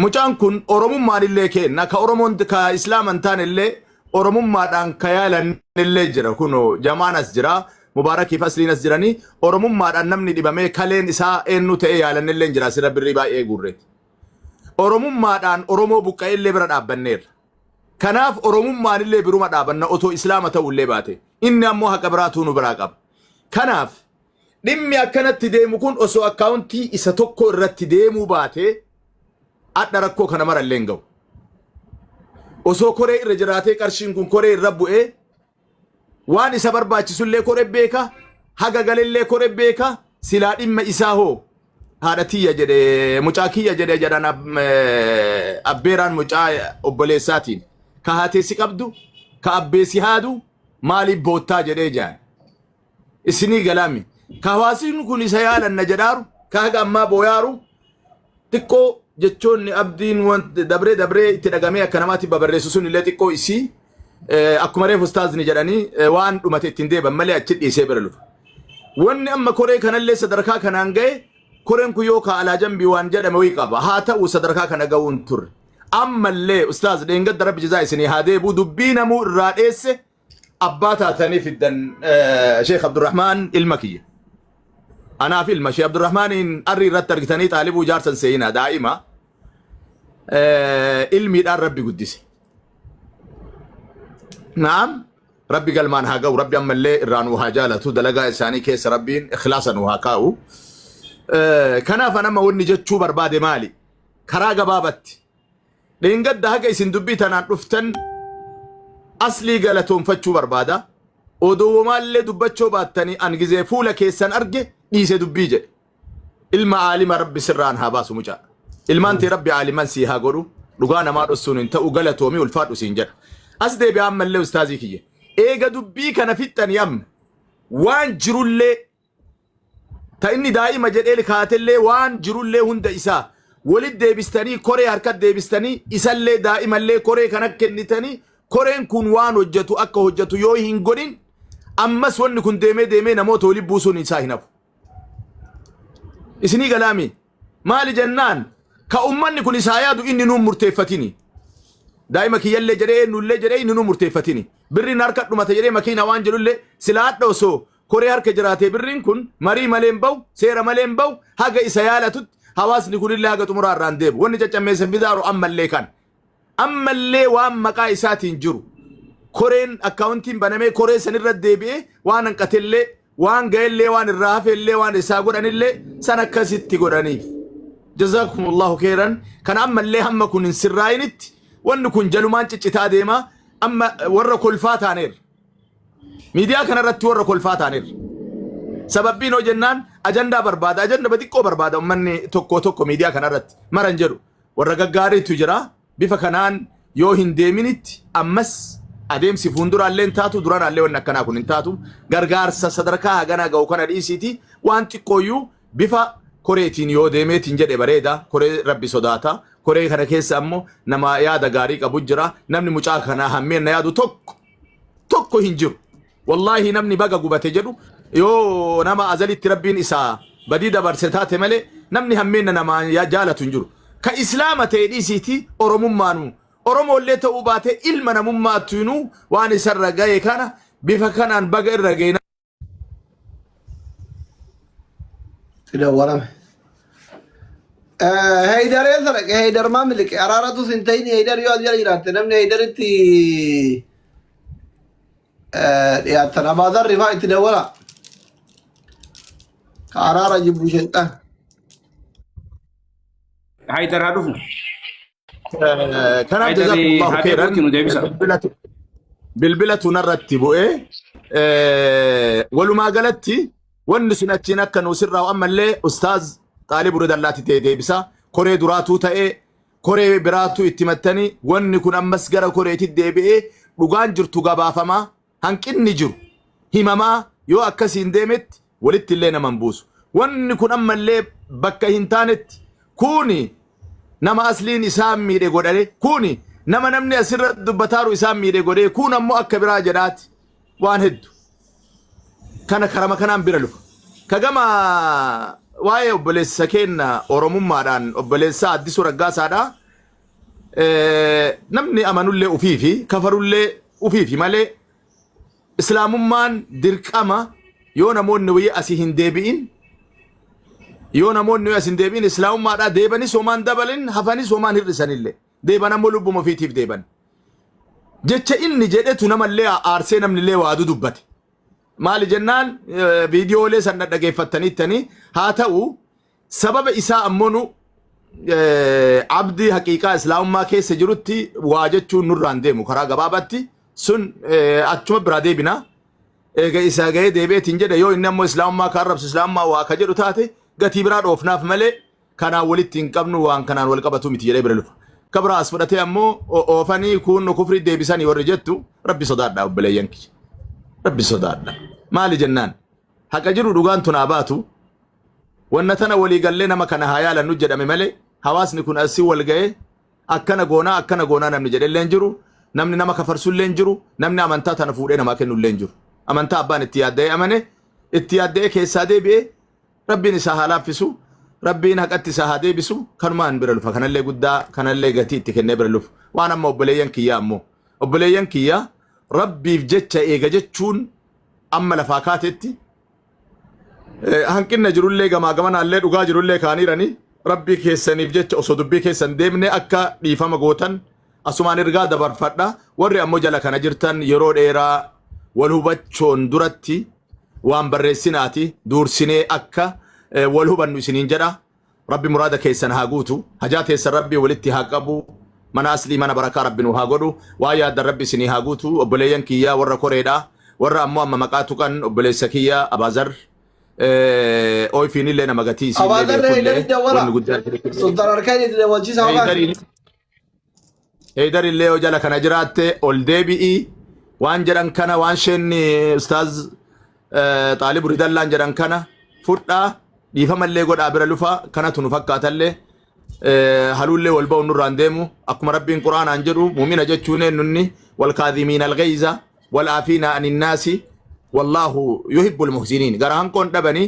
Mucaan kun Oromummaan illee kenna ka Oromoon ka Islaama hin taane illee Oromummaadhaan ka yaalan illee jira kunoo jamaan as jira Mubaarakiif asliin as jiranii Oromummaadhaan namni dhibamee kaleen isaa eenyu ta'ee yaalan illee jira asirra birrii baay'ee guurreeti. Oromummaadhaan Oromoo buqqa'ee illee bira dhaabbanneerra. Kanaaf Oromummaan illee biruma dhaabanna otoo Islaama ta'uu illee baate. Inni ammoo haqa biraatuu nu biraa qaba. Kanaaf dhimmi akkanatti deemu kun osoo akkaawuntii isa tokko irratti deemuu baate adha rakkoo kana mara illee hin ga'u. Osoo koree irra jiraatee qarshiin kun koree irra bu'ee waan isa barbaachisullee koree beeka haga galellee koree beeka silaa dhimma isaa hoo haadha tiyya jedhe mucaa kiyya jedhe jedhan abbeeraan mucaa obboleessaatiin ka haateessi qabdu ka abbeessi haadu maaliif boottaa jedhee jaan. Isinii galaami. Ka hawaasni kun isa yaalanna jedhaaru, ka haga ammaa booyaaru, xiqqoo jechoonni abdiin wanti dabree dabree itti dhagamee akka namaatti babarreessu sun illee xiqqoo isii akkuma reefu ustaazni jedhanii waan dhumate ittiin deeban malee achi dhiisee bira lufa. Wanni amma koree kanallee sadarkaa kanaan ga'e koreen kun yoo ka alaa jambii waan jedhame wayii qaba. Haa ta'u sadarkaa kana ga'uun turre. Ammallee ustaaz dheengadda rabbi jazaa isinii haa deebi'u dubbii namuu irraa dheesse abbaa taatanii fiddan Sheekh Abdurrahmaan ilma kiyya. Anaaf ilma Sheekh Abdurrahmaaniin arrii irratti argitanii xaalibuu jaarsan seeyinaa daa'ima ilmiidhaan rabbi guddise. Naam rabbi galmaan haa ga'u rabbi ammallee irraa nuu haa jaalatu dalagaa isaanii keessa rabbiin ikhlaasa nuu haa kaa'u. Kanaaf an amma wanni jechuu barbaade maali? Karaa gabaabatti Dheengadda haga isin dubbii tanaan dhuftan aslii galatoonfachuu barbaada. Odoo womaallee dubbachoo baattanii an gizee fuula keessan arge dhiise dubbii jedhe. Ilma aalima rabbi sirraan haa baasu mucaa. Ilmaan tee rabbi aaliman sii haa godhu. Dhugaa namaa dhossuun hin ta'u galatoomi ulfaadhu siin jedha. As deebi'a ammallee ustaazii kiyya. Eega dubbii kana fixxanii amma waan jirullee Ta inni daa'ima jedhee kaatellee waan jirullee hunda isaa walit deebistanii koree harkat deebistanii isallee daa'imallee koree kana kennitanii koreen kun waan hojjetu akka hojjetu yoo hin godhin ammas wanni kun deemee deemee namoota walitti buusuun isaa hin hafu. Isinii galaami. Maali jennaan Ka ummanni kun isaa yaadu inni nuun murteeffatini. Daa'ima kiyyallee jedhee eenyullee jedhee inni nuun murteeffatini. Birriin harka dhumate jedhee makiina waan jedhullee sila hadha osoo koree harka jiraatee birriin kun marii malee hin bahu, seera malee hin bahu, haga isa yaalatutti hawaasni kunillee haga xumuraa irraan deebu. Wanni caccammeessa fidaaru ammallee kan. Ammallee waan maqaa isaatiin jiru koreen akkaawuntiin banamee koree sanirra deebi'ee waan hanqatellee waan ga'ellee waan irraa hafellee waan isaa godhanillee san akkasitti godhaniif. Jazakumullahu khairan. Kan ammallee hamma kun hin sirraa'initti wanni kun jalumaan ciccitaa deema. Amma warra kolfaa taaneerra. Miidiyaa kanarratti warra kolfaa taaneerra. Sababbiin hoo jennaan ajandaa barbaada. Ajanda xiqqoo barbaada uummanni tokko tokko miidiyaa kanarratti maran jedhu. Warra gaggaariitu jira. Bifa kanaan yoo hin deeminitti ammas adeemsi fuulduraallee hin taatu, duranaallee wanni akkanaa kun hin taatu. Gargaarsa sadarkaa haganaa ga'u kana dhiisiiti waan xiqqooyyuu bifa koreetiin yoo deemeetiin jedhe bareeda. Koree rabbi sodaata. Koree kana keessa ammoo nama yaada gaarii qabu jira. Namni mucaa kanaa hammeenna yaadu tokko tokko hin jiru. Wallaahi namni baga gubate jedhu yoo nama azalitti rabbiin isaa badii dabarse taate malee namni hammeenna namaa jaalatu hin jiru. Ka islaama ta'e dhiisiiti oromummaanu Oromoollee ta'uu baate ilma namummaattiinuu waan isarra gahe kana bifa kanaan baga irra gahe. Itti dawwalame. Heydar eessa dhaqe? Heydar maa miliqe? Araaratus hin ta'in Heydar yoo as jala jiraatte namni Heydaritti dhiyaattan Abaazar Rifaa itti dawwala. Ka araara jibbu shexxan. Haydar haa dhufu. Kanaaf Haydar jazakumullahu haa khairan deebi'uuti nu deebisa. bilbilatu bilbilatu narratti bu'ee walumaa galatti wanni sun achiin akka nu sirraa'u ammallee ustaaz Xaalib Ridallaatti ta'e deebisa. Koree duraatuu ta'ee koree biraatu itti mattanii wanni kun ammas gara koreetti deebi'ee dhugaan jirtu gabaafamaa hanqinni jiru himamaa yoo akkasiin deemetti walitti illee nama hin buusu. Wanni kun ammallee bakka hin taanetti kuni nama asliin isaan miidhe godhane kuni nama namni asirra dubbataaru isaan miidhe godhee kun ammoo akka biraa jedhaati waan heddu. Kana karama kanaan bira lufa. Ka gama waa'ee obboleessa keenna Oromummaadhaan obboleessa Addisuu Raggaasaadha. Namni amanullee ufiifi kafarullee ufiifi malee islaamummaan dirqama yoo namoonni wayii asii hin deebi'in yoo namoonni wayii asii hin deebi'in islaamummaadhaa deebanis homaan dabalin hafanis homaan hir'isanillee deeban ammoo lubbuma ofiitiif deeban. Jecha inni jedhetu namallee aarsee namnillee waa dudubbate. Maali jennaan viidiyoolee san dhaggeeffattaniittanii haa ta'u sababa isaa ammoo nu abdii haqiiqaa islaamummaa keessa jirutti waa jechuun nurraan deemu karaa gabaabatti sun achuma biraa deebina. Eega isaa ga'ee deebi'eetiin jedhe yoo inni ammoo islaamummaa ka arrabsu islaamummaa waa ka jedhu taate gatii biraa dhoofnaaf malee kanaan walitti hin qabnu waan kanaan wal qabatu miti jedhee bira lufa. Ka biraa as fudhatee ammoo oofanii kun kufrii deebisanii warri jettu rabbi sodaadha obboleeyyan kiyya. Rabbi sodaadha. Maali jennaan haqa jiru dhugaan tun haa baatu. Wanna tana walii gallee nama kana haa yaalannu jedhame malee hawaasni kun asii wal ga'ee akkana goonaa akkana goonaa namni jedhe illee hin jiru. Namni nama kafarsu illee hin jiru. Namni amantaa tana fuudhee namaa kennu illee hin jiru. Amantaa abbaan itti yaadda'ee amane itti yaadda'ee keessaa deebi'ee rabbiin isaa haa laaffisu. Rabbiin haqatti isaa haa deebisu. Kanumaan bira lufa. Kanallee guddaa kanallee gatii itti kennee bira lufa. Waan amma obboleeyyan kiyyaa ammoo obboleeyyan kiyyaa rabbiif jecha eega jechuun amma lafaa kaatetti hanqinna jirullee gamaa gamanaallee dhugaa jirullee kaaniirani rabbii keessaniif jecha osoo dubbii keessan deemne akka dhiifama gootan asumaan ergaa dabarfadha. Warri ammoo jala kana jirtan yeroo dheeraa wal hubachoon duratti waan barreessinaati duursinee akka wal hubannu isiniin jedha. Rabbi muraada keessan haa guutu. Hajaa teessan rabbi walitti haa qabu. Mana aslii mana barakaa rabbi nu haa godhu. Waa yaaddan rabbi isinii haa guutu. Obboleeyyan kiyyaa warra koreedha. Warra ammoo amma maqaa tuqan obboleessa kiyya Abaazar. Ooyfiin illee nama gatii isiillee Abaazar beekullee Heydar dawwala. wanni guddaan Sultan harkaan itti dawwachiisa hookaan. Heydar illee yoo jala kana jiraatte ol deebi'i waan jedhan kana waan sheen ustaaz Xaalib Ridallaan jedhan kana fudhaa dhiifamallee godhaa bira lufa kanatu nu fakkaatallee haluullee wal ba'u nurraan deemu akkuma rabbiin quraanaan jedhu muumina jechuun eenyunni wal kaadhimiin algayza wal aafiina aninnaasi wallaahu yuhibbul muhsiniin gara hanqoon dhabanii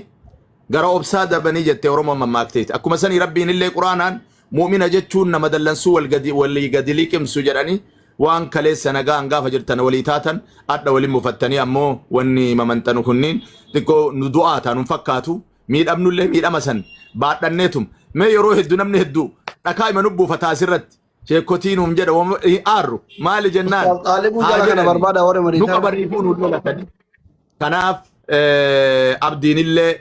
gara obsaa dabanii jette Oromoon mammaakteeti. Akkuma sanii Rabbiin illee Quraanaan Mu'mina jechuun nama dallansuu wal gadi walii gadi liqimsu jedhanii waan kaleessa nagaan gaafa jirtan walii taatan adha waliin mufattanii ammoo wanni mamanxanu kunniin xiqqoo nu du'aa taanu hin fakkaatu. Miidhamnullee miidhama san baadhanneetum. Mee yeroo heddu namni heddu dhakaa ima nu buufata asirratti. Sheekkotii nuun jedha hin aarru. Maali jennaan Ustaaz Xaalibuu haa jala kana jedhani. barbaada warri Nu mariisaa. qabaniifuu nu lolatani. Kanaaf abdiinillee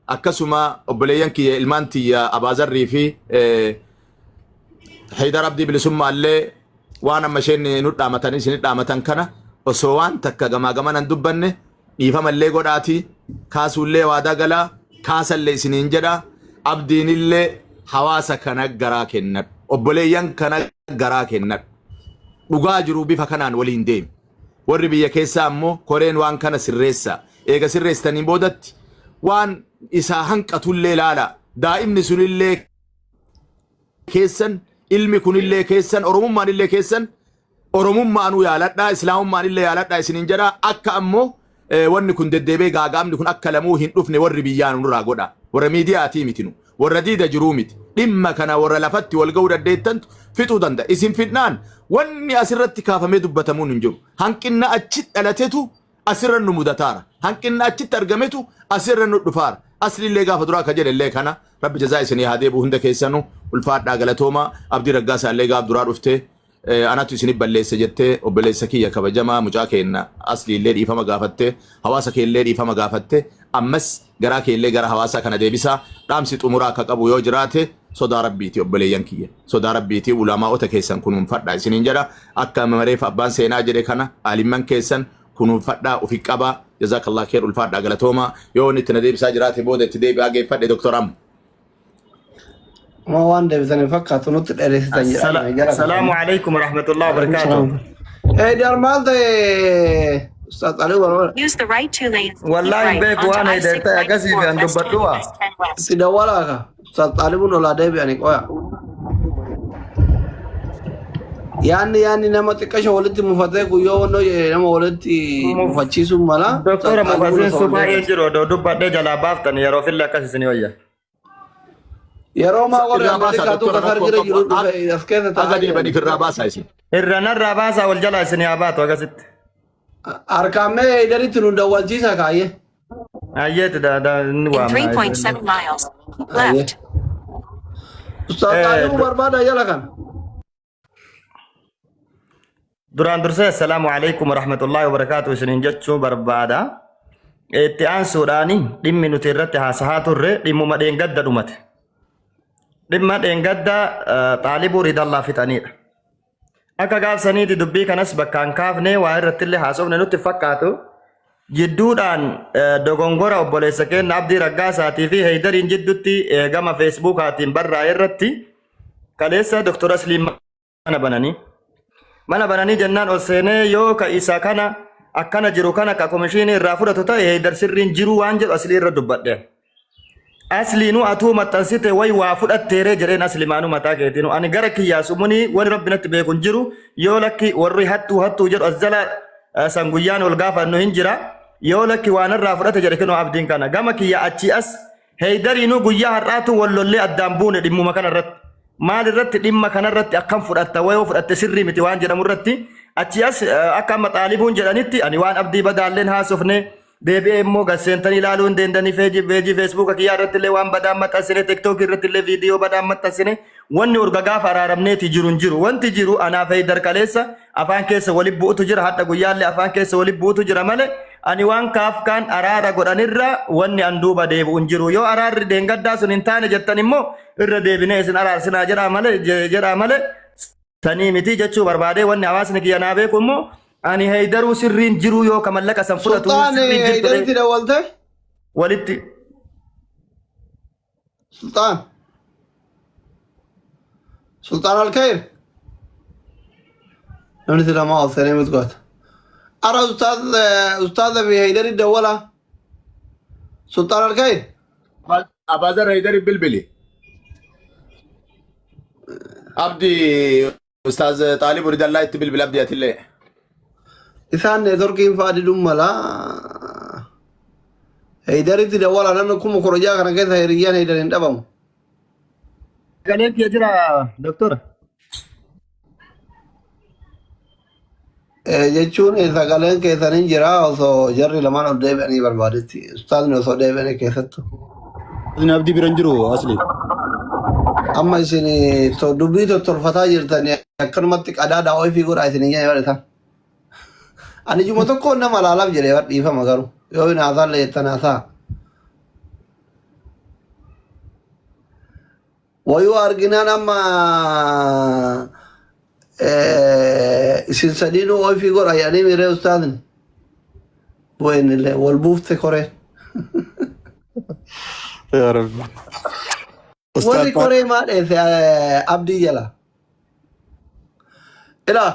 akkasuma obboleeyyan kiyya ilmaan tiyya Abaazarrii fi Haydar Abdii Bilisummaallee waan amma isheen nu dhaamatan isin dhaamatan kana osoo waan takka gamaa gamana hin dubbanne dhiifamallee godhaati kaasuullee waadaa galaa kaasallee isiniin jedha abdiinillee hawaasa kana garaa kennadhu obboleeyyan kana garaa kennadhu dhugaa jiru bifa kanaan waliin deemi. Warri biyya keessaa ammoo koreen waan kana sirreessaa. Eega sirreessitaniin boodatti waan isaa hanqatullee ilaalaa. Daa'imni sunillee keessan, ilmi kunillee keessan, Oromummaanillee keessan, Oromummaanuu yaaladhaa, Islaamummaanillee yaaladhaa isiniin jedha. Akka ammoo wanni kun deddeebi'ee gaaga'amni kun akka lamuu hin dhufne warri biyyaa nurraa godha. Warra miidiyaatii miti nu. Warra diida jiruu miti. Dhimma kana warra lafatti wal ga'uu dandeettantu fixuu danda'a. Isin fixnaan wanni asirratti kaafamee dubbatamuun hin jiru. Hanqinna achi dhalatetu asirra nu mudataara. Hanqinna achitti argametu asirra nu dhufaara. Aslillee gaafa duraa ka jedhe illee kana rabbi jazaa isinii haa deebi'u hunda keessanu ulfaadhaa galatooma. Abdii Raggaasaa illee gaaf duraa dhuftee anatu isinif balleesse jettee obboleessa kiyya kabajamaa mucaa keenna Aslii illee dhiifama gaafatte hawaasa kee illee dhiifama gaafatte ammas garaa kee illee gara hawaasaa kana deebisaa dhaamsi xumuraa akka qabu yoo jiraate sodaa rabbiiti obboleeyyan kiyya sodaa rabbiiti ulamaa'ota keessan kunuunfadhaa isiniin jedha akka mareef abbaan seenaa jedhe kana aalimman keessan kunuunfadhaa ufi qabaa jazakallah kheer ulfaadhaa galatoomaa yoo inni itti na deebisaa jiraate booda itti deebi'aa geeffadhe doktor amma. Amma waan deebisan hin fakkaatu nutti dheeressitan jedhanii jara kana. Assalaamu alaikum warahmatullahi wabarakatuh. Eh, daar maal ta'e Ustaaz Alii Warwara. Use the right two lanes. Keep Wallahi hin right beeku onto waan heedartee akkasii fi I-694 an West dubbadhu waa. US 10 West. Itti dawwalaa ka. Ustaaz Xaalibuun olaa deebi'ani qoya. Yaanni yaanni nama xiqqasha walitti mufatee guyyoo wannoo jedhe nama walitti mufachiisuun mala. Ustaaz Doktora Xaalibuun mufasiin osoo ol baay'ee deebi'an. jiru odoo dubbadhee jalaa baaftan yeroo fillee akkas isinii wayya. Yeroo maa warri Irraa baasaa Ameerikaatu doktora Qatar rakkoo jira qabu jiru dhufe as keessa haga taa'aa jiran. deebaniif irraa baasaa isin. Irra narraa baasaa wal jalaa isinii haa baatu akkasitti. Harkaan mee Heydaritti nu dawwalchiisa kaayyee. Ayyeeti da da inni In waamna. 3.7 miles, keep Ayyee. left. Ustaaz Xaalibuu barbaada jala kana. Duraan dursee assalaamu alaikum warahmatullahi wabarakaatu isiniin jechuu barbaada. Itti aansuudhaan dhimmi nuti irratti haasahaa turre dhimmuma dheengadda dhumate. Dhimma dheengadda xaalibuu ridallaa fixaniidha. Akka gaafsaniiti dubbii kanas bakkaan kaafnee waa irratti illee haasofne nutti fakkaatu. Jidduudhaan dogongora obboleessa keenya Abdii Raggaasaatii fi Heydariin jidduutti gama Feesbuukaatiin barraa'e irratti kaleessa Dr. Asliin mana bananii. Mana bananii jennaan ol seenee yoo ka isa kana akkana jiru kana ka komishiinii irraa fudhatu ta'e Heydar sirriin jiru waan jedhu Aslii irra dubbadhe. Asliinuu atuu maxxansite way waa fudhatteeree jedheen aslimaanuu mataa keetiinuu ani gara kiyyaa sumunii wani rabbi natti beeku hin jiru yoo lakki warri hattuu hattuu jedhu as jala san guyyaan ol gaafannu hin jira yoo lakki waan irraa fudhate jedhe kinoo abdiin kana gama kiyya achii as heydariinuu guyyaa har'aatu wal lollee addaan buune dhimmuma kana irratti maal irratti dhimma kana irratti akkam fudhatta wayoo fudhatte sirrii miti waan jedhamu irratti achii as akka amma xaalibuun jedhanitti ani waan abdii badaalleen haasofne Deebi'ee immoo gad seentanii ilaaluu hin deendanii feejii feejii feesbuuka kiyyaa irratti illee waan badaan maxxansine tiktookii irratti illee viidiyoo badaan maxxansine wanni urga gaafa araaramneeti jiru hin jiru. Wanti jiru anaaf Heydar kaleessa afaan keessa wali bu'utu jira hadha guyyaallee afaan keessa wali bu'utu jira malee ani waan kaafkaan araara godhanirra wanni an duuba deebi'u hin jiru. Yoo araarri deengaddaa sun hin taane jettan immoo irra deebinee isin araarsinaa jedhaa malee jedhaa malee sanii miti jechuu barbaadee wanni hawaasni kiyya naa beeku immoo ani Heydaruu sirriin jiruu yoo ka mallaqa san fudhatu Sultaan sirriin jirtu Heydaritti dawwalte? walitti Sultaan. Sultaan Alkayir. Namni si lamaa ol seenee miti goota. Ara ustaaz ustaaza fi Heydari dawwala. Sultaan Alkayir. Abaazar Haydari bilbili. Abdi Ustaaz Xaalib Ridallaa itti bilbila abdi atillee. Isaan neetworkiin fa'aa diduun mala. Heydaritti dawwala namni 16,000 kana keessa hiriyyaan Heydar hin dhabamu. Sagaleen kiyya jira doktora. Jechuun sagaleen keessan hin jira osoo jarri lamaan ol deebi'anii barbaadetti. Ustaazni osoo deebi'anii keessattu. Inni abdii bira hin jiru asli. Amma isin dubbii tottolfataa jirtanii akkanumatti qadaada ofii godhaa isin hin jedhan isaan. Ani juma tokko nama laalaaf jedhee bar dhiifama garuu yoo hin haasaalle jettan haasaa. Wayuu arginaan amma isin sadiinuu ofii godha jedhanii miiree ustaazni. Bu'een illee wal buufte koreen. Yaa Rabbi. Warri Ustaaz koree maa dheesse abdii jala. Ilaa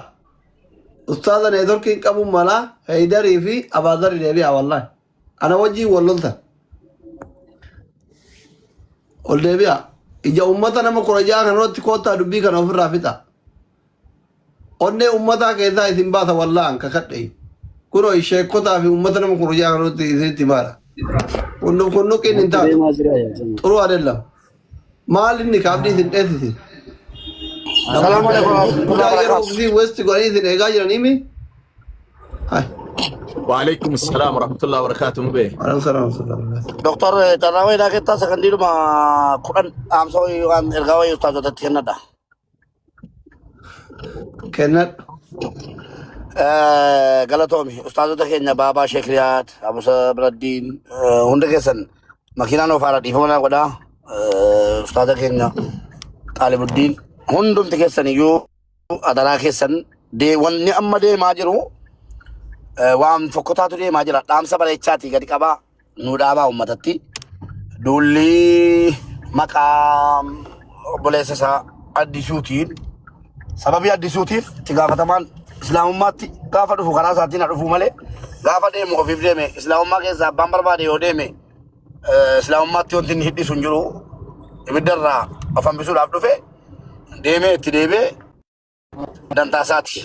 ustaaza neetworkiin qabuun malaa Heydarii fi Abaazarii deebi'a wallaahi. Ana wajjin wal loltan. Ol deebi'a. Ija uummata nama 16 kan irratti koottaa dubbii kana ofirraa fixa. Onnee uummataa keessaa isin baasa wallaahan kakadhe. Kunoo sheekotaa fi uummata nama 16 kan irratti isinitti baara. Kunnuqiin hin taatu. Deemaa jira yaa jama'a. Xuruu adeellam. Maal inni kaabdii isin dheessisin? Assalamu alaikum warahmatullahi Guddaa yeroo wabarakatuh. ofii westi godhanii isin eegaa jiranii mi? Hai. وعليكم السلام ورحمة الله وبركاته مبين. Waalaikum salaam wa rahmatullahi wa barakatuh. Doktor carraa wayii keessaa sagandiidhuma 10 dhaamsa wayii yookaan ergaa wayii ustaazotatti kennadha. Kennadhu. Galatoomi ustaazota keenya Baabaa Sheek Riyaad, Abusa Biraddiin hunda keessan makiinaan ofaadha dhiifama naa godhaa. Ustaaza keenya Xaalibuddiin hundumti keessan iyyuu adaraa keessan wanni amma deemaa jiru waan fokkotaatu deemaa jira. Dhaamsa bareechaatii gadi qabaa nuu dhaabaa uummatatti. Duulli maqaa obboleessa isaa addisuutiin sababii addisuutiif itti gaafatamaan islaamummaatti gaafa dhufu karaa isaatiin haa dhufu malee gaafa deemu ofiif deeme islaamummaa keessaa abbaan barbaade yoo deeme islaamummaatti wanti inni hidhisu hin jiru ibiddarraa of hambisuudhaaf dhufe deemee itti deebi'ee dantaa isaati.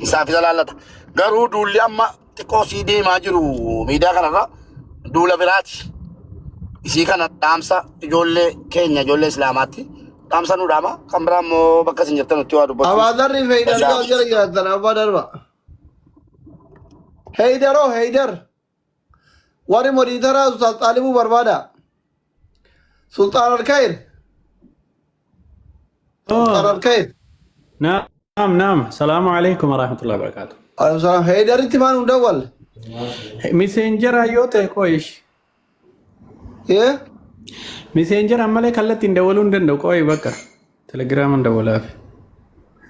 Isaaf isa laallata. Garuu duulli amma xiqqoo sii deemaa jiru miidiyaa kanarra duula biraati. Isii kana dhaamsa ijoollee keenya ijoollee islaamaatti dhaamsa nu dhaama. Kan biraa immoo bakka isin jirtan nutti waa dubbachuu. Abaadarri fi Heydar yoo jala jiraatan abbaa darba. Heydaroo Heydar. Warri modiitaraa Ustaaz Xaalibuu barbaada. Sultaan Alkayir. Sultaan Alkayir. نعم نعم، السلام عليكم ورحمة الله وبركاته. Alaikum salaam. Heydaritti maan hin dawwalle? Messenger yoo ta'e qoyish. Yee? Messenger ammallee kallattiin dawwaluu hin danda'u qoyi bakka. Telegiraamaan dawwalaaf.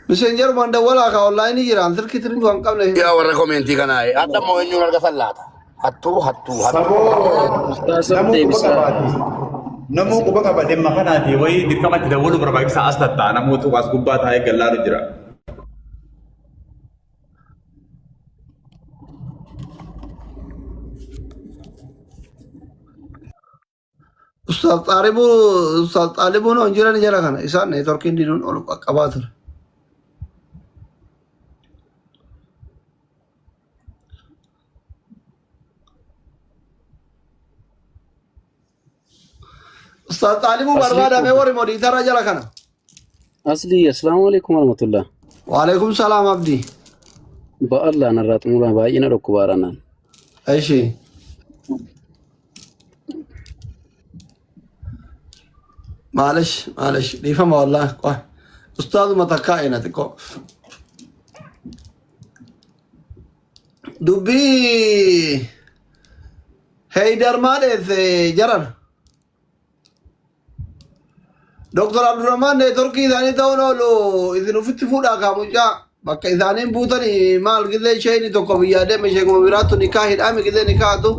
Messenger waan dawwalaa ka onlaayinii jiraan silkii tiruu kan qabne. Yaa warra koomeentii kanaa hadha immoo eenyuun argatan laata? Hattuu hattuu hattuu. Saboo Ustaazoon namuu quba deebisaa. qabaati. Namuu quba qaba dhimma kanaati wayii dirqamatti dawwaluu barbaachisaa as tatta'a namoota as gubbaa taa'ee gallaalu jira. Ustaaz Xaalibuu Ustaaz Xaalibuun hon jiran jala kana isaan neetworkiin diduun ol qaqqabaa ture. Ustaaz Xaalibuu Asli barbaadamee warri modiitarra jala kana. Asli, assalaamu alaikum warahmatullah. Waalaikum salaam Abdii. Ba'allah narraa xumuraa baay'ina dhukkubaadha naan. Ishi. Maalish maalish dhiifama wallaahi qoy. Ustaazuma takkaa ina xiqqoo. Dubbii Heydar maa dheesse jaran. Dr. Abdurrahman neetworkii isaanii ta'uun oolu isin ofitti fuudhaa kaa mucaa bakka isaaniin buutanii maal gizee isheen tokko biyyaa deeme sheekuma biraattu nikaa hidhaame gizee nikaatu.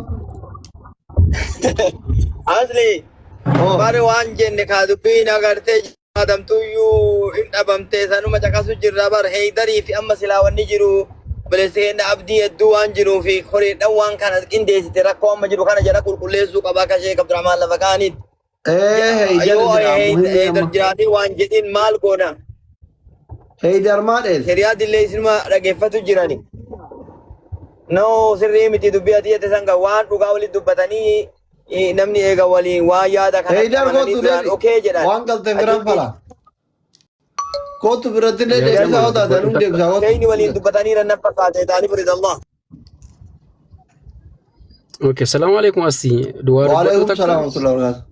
Asli Oh. bari waan jenne kaa dubbiin agartee adamtuyyuu hin dhabamte sanuma caqasu jirra bar Heydarii fi amma silaa wanni jiru obboleessi keenya abdii hedduu waan jiruu fi horiidhaan waan kana qindeessite rakkoo amma jiru kana jala qulqulleessuu qaba akka Sheek Abdurrahmaan lafa kaanitti. Ee Heydar Yoo jira muhimmi Heydar amma. jiraatee waan jedhin maal goona? Heydar maa dheesse? Hiriyaa dillee isinuma dhageeffatu jirani. No sirrii miti dubbii ati jette sanga waan dhugaa walitti dubbatanii namni eega waliin waan yaada kanatti Heydar amananii kootu duraan deebi. okee jedhan. Waan galte biraan Achitti fala. Kootu biratti illee Yaa deebisaa jama'a yoo taate dubbadhu anuu takka. deebisaa kootu. Keeyni waliin dubbatanii na fakkaate Xaalib Ridallah. Okay, salaamu alaikum asti. Duwwaa dubbadhu Waalaikum takka. salaam wa rahmatullahi wa barakatuh.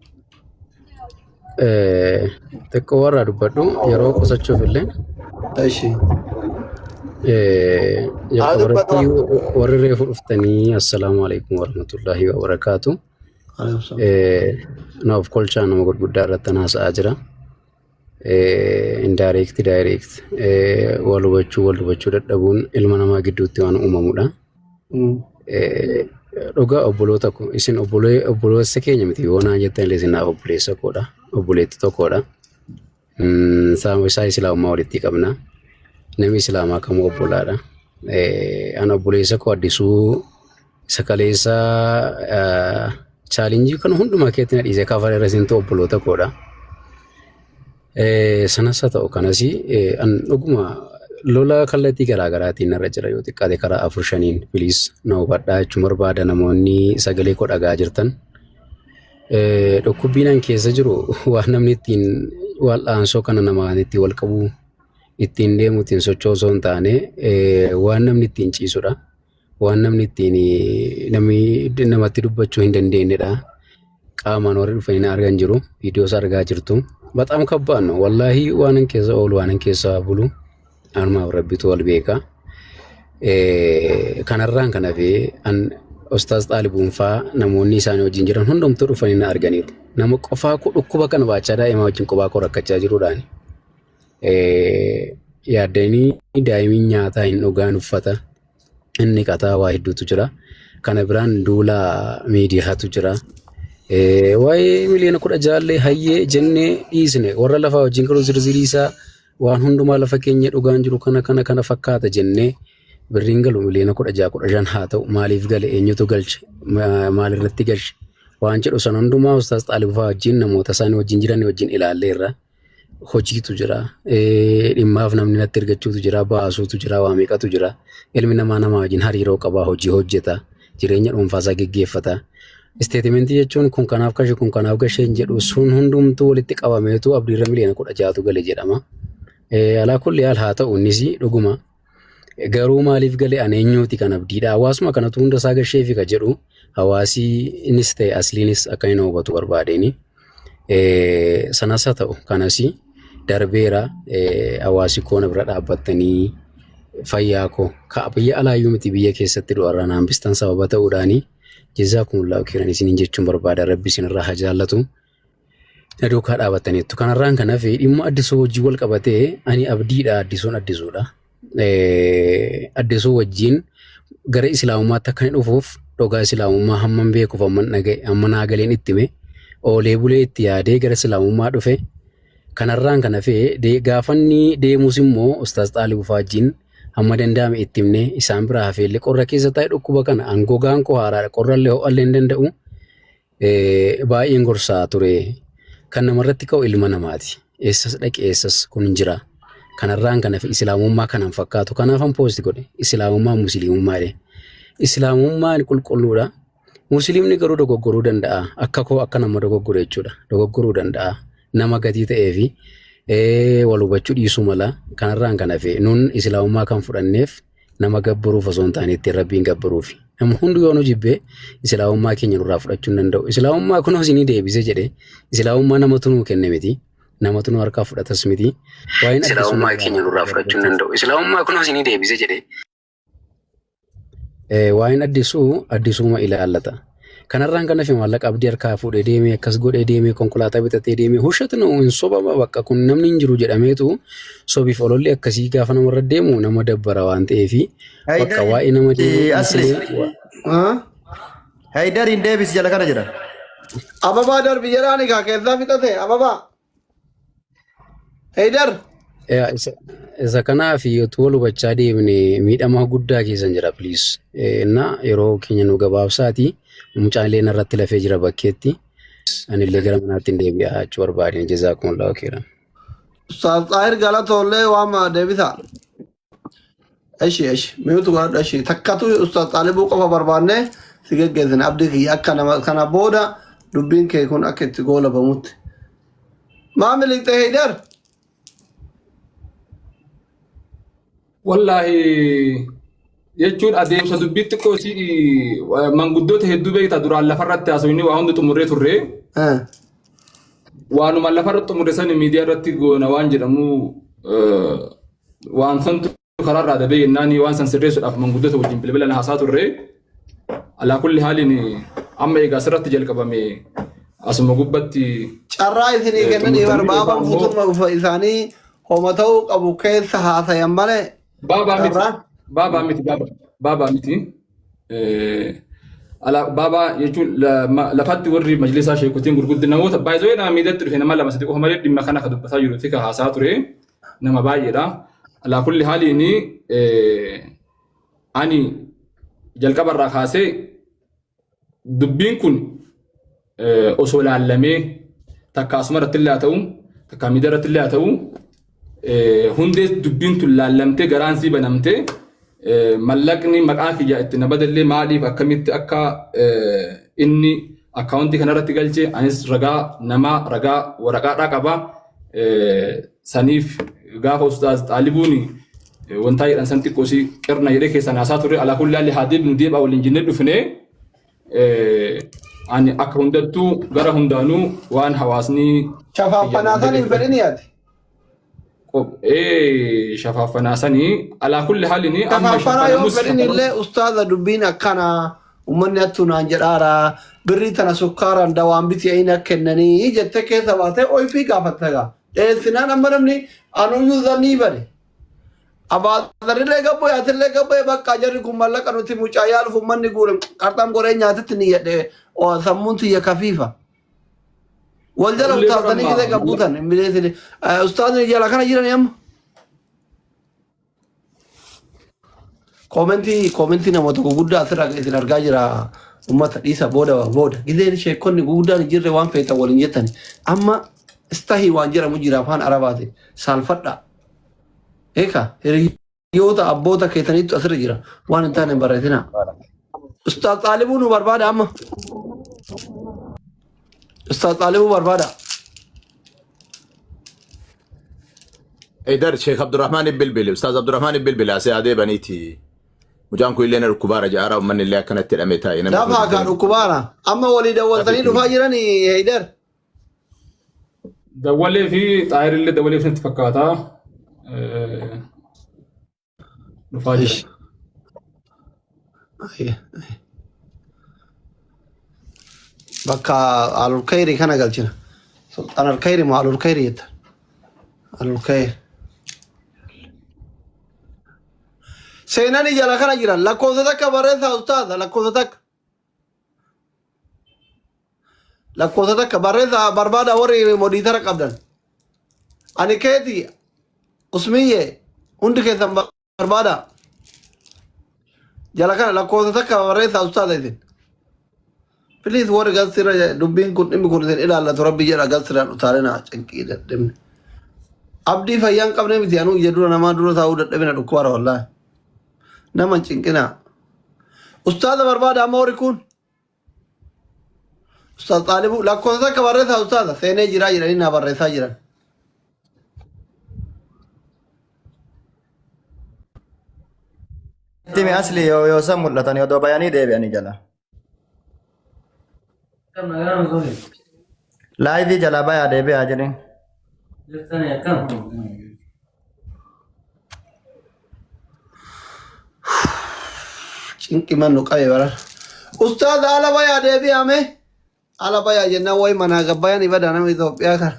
Xiqqoo warraa dubbadhu yeroo qusachuuf illee. Ishi. Haa Jalqaba dubbatu. irratti warri reefu dhuftanii assalaamu alaikum warahmatullahi wabarakaatu. Alaikum salaam. Na of kolchaa nama gurguddaa irratti haasa'aa jira. Indirect direct wal hubachuu dadhabuun ilma namaa gidduutti waan uumamudha. Dhugaa obboloota ko isin obboleessa keenya miti yoo naan jettan illee isin naaf obboleessa koodha. Obboleetti tokkodha. Isaa islaamummaa walitti qabna. Namni islaamaa kamuu obbolaadha. Ana obboleessa koo Addisuu isa kaleessa challenge kan hundumaa keetti na dhiisee kafara irra isintu obboloota koodha. Sanas haa ta'u kanas an dhuguma lola kallattii garaa garaatiin narra jira yoo xiqqaate karaa afur shaniin, please na hubadhaa jechuun barbaada namoonni sagalee koo dhagaa jirtan. Dhukkubbiin an keessa jiru waan namni ittiin wal'aansoo kana namaan ittiin wal qabu, ittiin deemu, ittiin socho'u osoo hin taane waan namni ittiin ciisudha. Waan namni ittiin namni namatti dubbachuu hin dandeenyedha. Qaamaan warri dhufanii na argan jiru. Viidiyoos argaa jirtu. በጣም ከባድ ነው. Wallaahi waan an keessa oolu, waan an keessa bulu anumaaf rabbitu wal beeka. Kanarraan kan hafe an Ustaaz Xaalibuun faa namoonni isaanii wajjin jiran hundumtuu dhufanii na arganiiru. Nama qofaa koo dhukkuba kana baachaa daa'imaa wajjin qophaa koo rakkachaa jiruudhaani. Yaaddanii daa'imni nyaataa hin dhugaan, uffata inni qataa waa hedduutu jira. Kana biraan duula miidiyaatu jira. Waa'ee miliyoona 16llee hayyee jennee dhiisne, warra lafaa wajjin garuu zirzirii isaa waan hundumaa lafa keenya dhugaan jiru kana kana kana fakkaata jennee birriin galu miliyoona 16, 15 haa ta'u, maaliif gale, eenyutu galche, maalirratti galche waan jedhu san hundumaa Ustaaz Xaalibaa wajjin namoota isaanii wajjin jiran wajjin ilaalleerra. Hojiitu jira. Dhimmaaf namni natti ergachuutu jira. Baasuutu jira. Waa meeqatu jira. Ilmi namaa nama wajjin hariiroo qaba. Hojii hojjeta. Jireenya dhuunfaasaa geggeeffata. Statement jechuun kun kanaaf gashe, kun kanaaf gashee hin jedhu sun hundumtuu walitti qabameetu abdiirra miliyoona 16tu gale jedhama. على كل حال haa ta'u, innis dhuguma. Garuu maaliif gale, ani eenyuuti kan abdiidha. Hawaasuma kanatu hunda isaa gasheefi ka jedhu hawaasi innis ta'e asliinis akka inni hubatu barbaadeen. Sanas haa ta'u kanas darbeera, hawaasi koo na bira dhaabbattanii fayyaa koo ka biyya alaayyuu miti biyya keessatti du'arraa na hambistan sababa ta'uudhaani جزاكم الله خيرا isiniin jechuun barbaada, rabbi isinirraa haa jaallatu. Na duukaa dhaabattaniittu. Kanarraan kan hafe dhimma Addisuu wajjin wal qabatee ani abdiidha, Addisuun Addisuudha. Addisuu wajjin gara islaamummaatti akka inni dhufuuf dhugaa islaamummaa hamman beekuuf, hamman dhaga'e, hamma naa galeen itti hime, oolee bulee itti yaadee gara islaamummaa dhufe. Kanarraan kan hafe gaafanni deemus immoo Ustaaz Xaalibuu fa'aa wajjin hamma danda'ame itti himne, isaan biraa hafeellee qorra keessa taa'e dhukkuba kana an gogaan koo haaraadha, qorrallee ho'allee hin danda'u. Baay'een gorsaa ture. Kan namarratti ka'u ilma namaati. Eessas dhaqe eessas kun hin jira. Kanarraan kan hafe islaamummaa kanan fakkaatu. Kanaafan post godhe. Islaamummaa musliimummaa jedhe. Islaamummaan qulqulluudha. Musliimni garuu dogoggoruu danda'a. Akka koo akka nama dogoggore jechuudha. Dogoggoruu danda'a. Nama gatii ta'ee fi wal hubachuu dhiisuu mala. Kanarraan kan hafe nun islaamummaa kan fudhanneef nama gabbaruuf osoo hin taane ittiin rabbiin gabbaruufi. Namni hundi yoo nu jibbee islaamummaa keenya nurraa fudhachuu hin danda'u. Islaamummaa kunoo isinii deebisee jedhe, islaamummaa namatu nuu kenne miti. Namatu nu harkaa fudhatas miti. Waa'een islaamummaa keenya nurraa fudhachuu hin danda'u. Islaamummaa kunoo isinii deebisee jedhe. Waa'een Addisuu Addisuuma ilaallata. Kanarraan kan hafe maallaqa abdii harkaa fuudhee deemee, akkas godhee deemee, konkolaataa bitatee deemee ውሸት ነው, hin sobama, bakka kun namni hin jiru jedhameetu sobiif ololli akkasii gaafa namarra deemu nama dabbara waan ta'eefi bakka waa'ee nama deemuu Asli. dhiisnee Haydariin deebis jala kana jedhan. Ababaa darbi jedhaani kaa keessaa fixate ababaa. Heydar. Yaa, isa kanaaf utuu wal hubachaa deemne miidhama guddaa keessan jira, please. Na yeroo keenya nu gabaabsaati, mucaan illee narratti lafee jira bakkeetti. Anillee gara manaatti hin deebi'a jechuu barbaadeen. جزاكم الله خيرا. Ustaaz Xaahir galatollee waama deebisa. Eshi eshi mute godhadhu, eshi takkatu Ustaaz Xaalibuu qofa barbaanne si geggeessine, abdii kiyya akka nama kana booda dubbiin kee kun akka itti goolabamutti. Maa miliqxe, Heydar? Wallaahi jechuun adeemsa dubbii xiqqoo si manguddoota hedduu beekta duraan lafarratti haasofni waa hundi xumurree turre. Waanuma lafarratti xumurre sani miidiyaa irratti goona waan jedhamu waan santu karaarraa dabee jennaan waan san sirreessuudhaaf manguddoota wajjin bilbilaan haasaa turre. Alaa kulli haaliin amma egaa asirratti jalqabame asuma gubbatti Carraa isinii kennanii xumurtanii barbaaban yookaan immoo fuutuma isaanii homa ta'uu qabu keessa haasayan malee baabaa miti carraan baabaa miti baabaa miti Ala baabaa jechuun lafatti warri majlisaa sheekotiin gurguddi namoota baay'ee nama miidhatti dhufe nama lama sadi qofa malee dhimma kana ka dubbataa jiru fi ka haasaa ture nama baay'eedha. Alaa kulli haaliin ani jalqaba irraa kaasee dubbiin kun osoo laallamee takka asuma irratti illee haa ta'u takka miidiyaa irratti illee haa ta'u hundee dubbiin tun laallamtee garaan sii banamtee mallaqni maqaa kiyya itti na badallee maaliif akkamitti akka inni akkaawuntii kanarratti galche anis ragaa namaa ragaa waraqaadhaa qaba saniif gaafa ustaaz xaalibuun wantaa jedhan san xiqqoo si qirna jedhee keessaan haasaa ture alaa kulli haalli haa deebinu deebaa waliin jennee dhufnee ani akka hundattuu gara hundaanuu waan hawaasni Shafaaffanaa san hin fedhini ati. Shafaaffanaa sanii alaa kulli haalli amma Shafaaffanaa yoo shaffanamus fedhin illee ustaaza dubbiin akkana uummanni hattuu naan jedhaara birrii tana sukkaaraan dawaan biti aina kennanii jettee keessa baatee oyfii gaafatta gaa. Dheessinaan amma namni anuyyuu zannii bade. Abaazarillee gabbu'e atillee gabbu'e bakka jarri kun mallaqa nuti mucaa yaaluuf uummanni guure qarxam goree nyaatetti ni jedhe sammuun tiyya kafiifa. Wal jala Ullee utaaltanii baramma. gisee gabbuutan hin bineensine. Ustaazni jala kana jirani amma. Koomentii koomentii namoota guguddaa asirraa isin argaa jira uummata dhiisa booda booda. Giseen sheekonni guguddaan hin jirre waan feetan waliin jettani. Amma istahii waan jedhamu jira afaan arabaatiin saalfadhaa. Eeka hiriyoota abboota keessaniitu asirra jira waan hin taane hin barreessinaa. Ustaaz Xaalibuu nu barbaada amma. Ustaaz Xaalibuu barbaada. Eidar Sheekh Abdurrahmaan Bilbili, Ustaaz Abdurrahmaan Bilbili asii adee baniiti. Mucaan kun illee na dhukkubaara ja'aara uummanni illee akkanatti hidhamee taa'e namni Lafa kun kaa dhukkubaara. Amma walii dawwaltanii dhufaa jiran Heydar. Dawwalee fi xaayirillee dawwalee fi natti fakkaata. Dhufaa jira. Bakka alulkayri kana galchina. Sultaan alkayri moo alulkayri jetta? Alulkayri. Seenani jala kana jiran lakkoofsa takka barreessaa ustaaza lakkoofsa takka. Lakkoofsa takka barreessaa barbaada warri modiitara qabdan. Ani keeti usmiyyee hundi keessan barbaada. Jala kana lakkoofsa takka barreessaa ustaaza isin. Please warri galsirra dubbiin kun dhimmi kun isin ilaallatu rabbi jedha galsirraan utaalina cinqii dadhabne. Abdii fayyaa hin qabne miti anuu ija dura namaa dura taa'uu dadhabina dhukkubaara wallaahi. Nama hin cinqinaa. Ustaaza barbaada amma warri kun. Ustaaz Xaalibuu lakkoofsa takka barreessaa ustaaza seenee jiraa jedhanii naa barreessaa jiran. Itti asli yoo yoo san mul'atan yoo dobayanii deebi'anii jala. Laayivii jalaa bayaa deebi'aa jedheen. Cinqi mannu qabe baran. Ustaaz haala bayaa deebi'ame. Haala bayaa jennaan wayi manaa gabbayan ibada nama Itoophiyaa kana.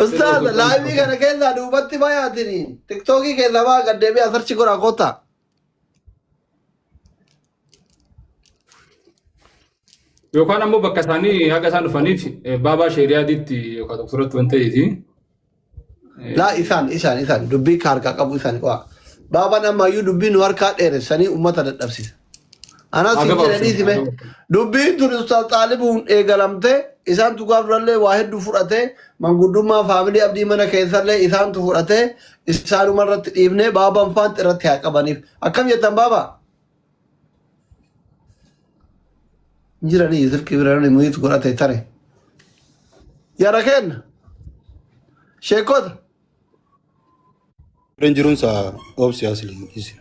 Ustaaz laayivii kana keessaa duubatti bayaatini. Tiktookii keessaa baa gad deebi'aa sarchi godhaa kottaa. Yookaan ammoo bakka isaanii haga isaan dhufaniif baabaa sheeriyaatiitti yookaan doktoratti waan ta'eeti. Laa isaan isaan isaan dubbii ka harkaa qabu isaan qo'a. Baabaan ammayyuu dubbii nu harkaa dheeressanii uummata dadhabsiisa. Anas Haa hin jedhe gabaabsinu. dhiisi mee. Dubbiin tun Ustaaz Xaalibuun eegalamte isaantu gaaf durallee waa hedduu fudhate manguddummaa faamilii abdii mana keessallee isaantu fudhate isaanuma irratti dhiifnee baabaan faanti irratti haa qabaniif. Akkam jettan baabaa? Hin jiranii silkii bira namni muyiit godhate tare. Yara kenna. Sheekota. Hin jiruun isaa obsi asli dhiisi.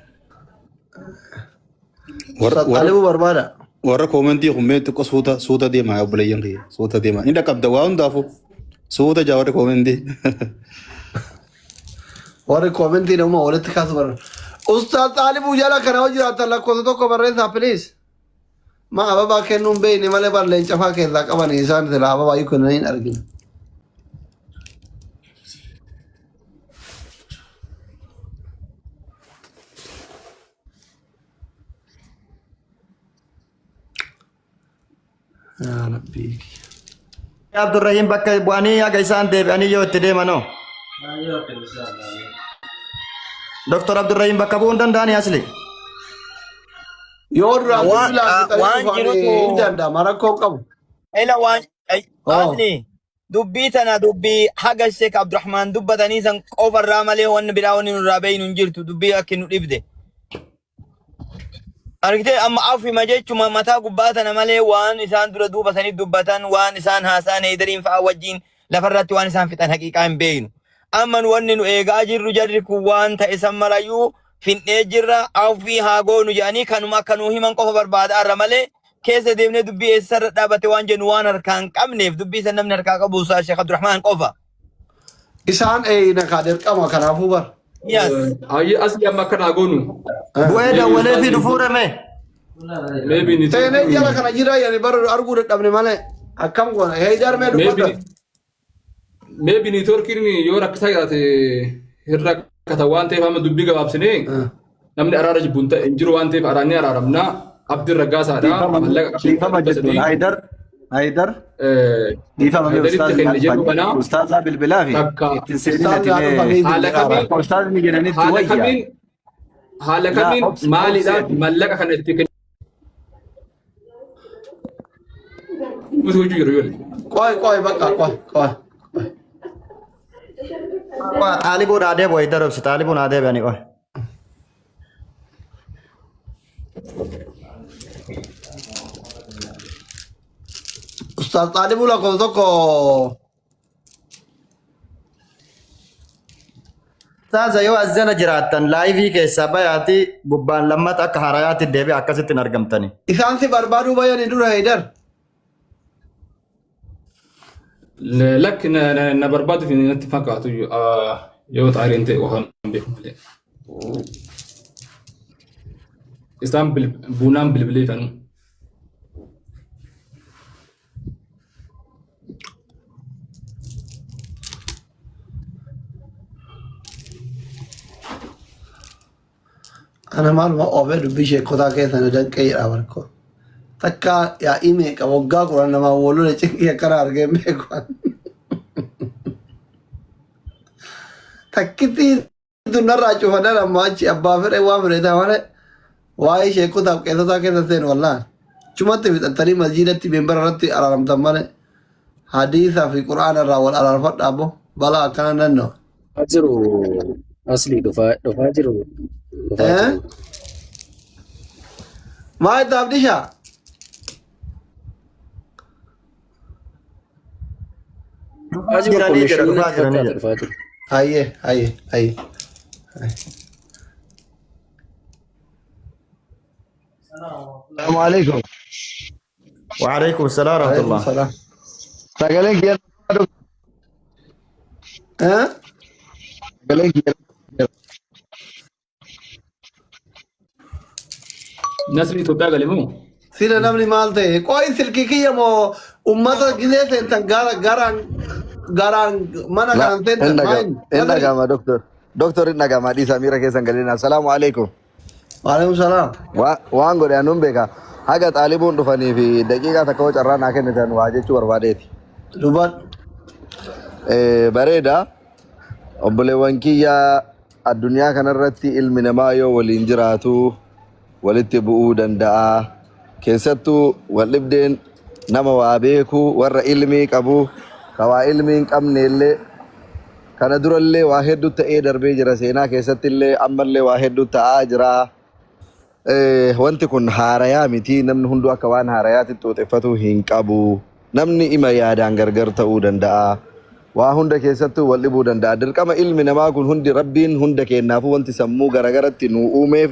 Warra Ustaz warra Xaalibuu barbaada. warra koomentii kun mee xiqqoo suuta suuta deemaa obboleeyyan kiyya suuta deemaa. Inni dhaqqabda waa hundaafuu suuta jaa warri koomentii. Warri koomentii nama walitti kaasu barbaada. Ustaz Xaalibuu jala kana hoo jiraattan lakkoofsa tokko barreessaa please. Ma ababaa kennuu hin beekne malee bar leencafaa keessaa qaban isaan silaa ababaa iyyuu kennanii hin argine. Yaa Rabbii. Abdurrahiim bakka bu'anii haga isaan deebi'anii yoo itti deemanoo. Doktor Abdurrahiim bakka bu'uu hin danda'anii asli. Yoo duraan Waan bilbilaan fixanii waan dhufan jirutu hin danda'ama rakkoo hin qabu. ila waan Oh. asli dubbii tana dubbii haga Sheek Abdurrahmaan dubbatanii san qofarraa malee wanni biraa wanni nurraa beeynu hin jirtu dubbii akki nu dhibde. Argitee amma afima jechuma mataa gubbaa tana malee waan isaan dura duuba sanii dubbatan waan isaan haasa'an heydariin fa'aa wajjin lafarratti waan isaan fixan haqiiqaa hin beeknu. Amma nu wanni nu eegaa jirru jarri kun waan ta'e san marayyuu fin'ee jirra afii haa goonu jedhanii kanuma akka nuu himan qofa barbaada arra malee keessa deemnee dubbii eessarra dhaabate waan jennu waan harkaa hin qabneef dubbii san namni harkaa qabu isaa Sheekh Abdurrahmaan qofa. Isaan eeyina kaa dirqama kanaafuu bar. Yes. Hayyee asli amma akka naa goonu. Bu'ee Maybe dawwalee fi ustaazi dhufuudha mee. maybe ni Seenee jala kana jira yani bar arguu dadhabne malee akkam goona heydar mee maybe dubbadha. maybe niitoorkiin yoo rakkisaa jiraate hin rakkata waan ta'eef amma dubbii gabaabsinee namni araara jibbu hin ta'e- hin jiru waan ta'eef araarni araaramna abdiin raggaasaadha Dhiifama mallaqa qarshii dhiifama dhibba jettuun sadii Haydar Haydar dhiifama mee haydaritti ustaazni kenne jedhu kana ustaazaa bilbilaa fi takka ittiin seenin Ustaaz ati yaa mee dhufanii haala bilbilaa kamiin akka ustaazni jedhanitti haala wayya kamiin haala laa kamiin obsi obsi maaliidhaan ati mallaqa kana itti kennuutu hojii jiru yoo Qoy qoy bakka qoy qoy. Xaalibuun haa deebi'u Haydar obsi xaalibuun haa deebi'anii qoy. Ustaaz Xaalibuu lakkoofsa tokko Ustaaza yoo as jala jiraattan laayivii keessaa bayaati gubbaan lammata akka harayaatti deebi'a akkasitti hin argamtani. isaan si barbaaduu bayanii dura Haydar. Lakki na na- na barbaadu fi natti fakkaatu yoo xaariin ta'e qofa hin beeku malee. Isaan buunaan bilbilee fanu. Ana maaluma oofee dubbii sheekotaa keessa na danqee jedha barkoo. Takka yaa'ii meeqa waggaa kudhan namaa walola cinqii akkana argee hin beeku. Takkitti tun narraa cufadan amma achi abbaa fedhe waan fedhe ta'a malee waa'ee sheekotaaf qeessotaa keessa seenu wallaan. Chumatti fixattanii masjiidatti minbara irratti araaramtan malee hadiisaa fi qura'aana irraa wal araarfadhaa abbo balaa akkana nannoo. Dhufaa jiru asli dhufaa dhufaa jiru dhufaa Eh? jiru. Maa itti abdishaa? Dhufaa jiru Jiranii jedha komishinii dhufaa natti jiranii fakkaata jedha. dhufaa jiru. Hayyee hayyee hayyee. Assalamu alaikum. Waalaikum salaam Alaikum warahmatullah. salaam. Sagaleen kiyya Eh? sagaleen kiyya Nasri Itoophiyaa gale moo? Sila namni maal ta'e qo'i silkii kiyya moo ummata gisee seentan gara garaan garaan mana La kanan seentan hin maa inni dhagama hin Nasri. dhagama doktor doktor hin dhagama dhiisa miira keessan galina. Assalaamu alaikum. Waalaikum salaam. Waan godhe anuun beeka. Haga xaalibuun dhufanii fi daqiiqaa takka hoo carraa naa kennitan waa jechuu barbaadeeti. Dubbadhu. Bareeda. Obboleewwan kiyya addunyaa kanarratti ilmi namaa yoo waliin jiraatu walitti bu'uu danda'a. Keessattuu waldhibdeen nama waa beeku warra ilmii qabu ka waa ilmii hin qabne illee kana durallee waa hedduu ta'ee darbee jira seenaa keessatti illee ammallee waa hedduu ta'aa jira. Wanti kun haarayaa miti namni hunduu akka waan haarayaatti xuuxeffatuu hin qabu. Namni ima yaadaan gargar ta'uu danda'a. Waa hunda keessattuu wal dhibuu danda'a. Dirqama ilmi namaa kun hundi Rabbiin hunda keennaafuu wanti sammuu garagaratti nu uumeef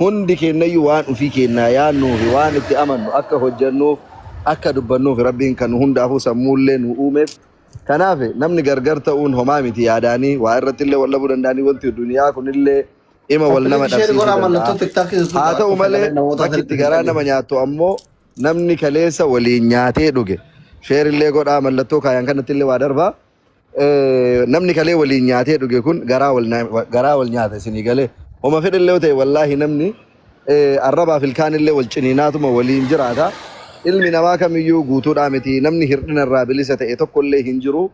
hundi keennayyuu waan ufii keennaa yaannuufi waan itti amannu akka hojjannuuf akka dubbannuufi Rabbiin kan nu hundaafuu sammuullee nu uumeef. Kanaaf namni gargar ta'uun homaa miti yaadaanii waa irrattillee wal dhabuu danda'anii wanti duniyaa kunillee ima wal nama Koppiliin sheer dhabsiisuu godhaa danda'a. mallattoo tiktaakii Haa tuttuqa ta'u akka malee sagaleen namoota bakki itti sirriitti garaa nama dhageessu. nyaattu ammoo namni kaleessa waliin nyaatee dhuge sheerillee godhaa mallattoo kaayan kanattillee waa darbaa. Namni kalee waliin nyaatee dhuge kun garaa wal garaa wal nyaata isinii galee. Homa fedhellee yoo ta'e wallaahi namni arrabaaf ilkaanillee wal ciniinaatuma waliin jiraata. Ilmi namaa kamiyyuu guutuudhaa miti namni hirdhina irraa bilisa ta'e tokkollee hin jiru.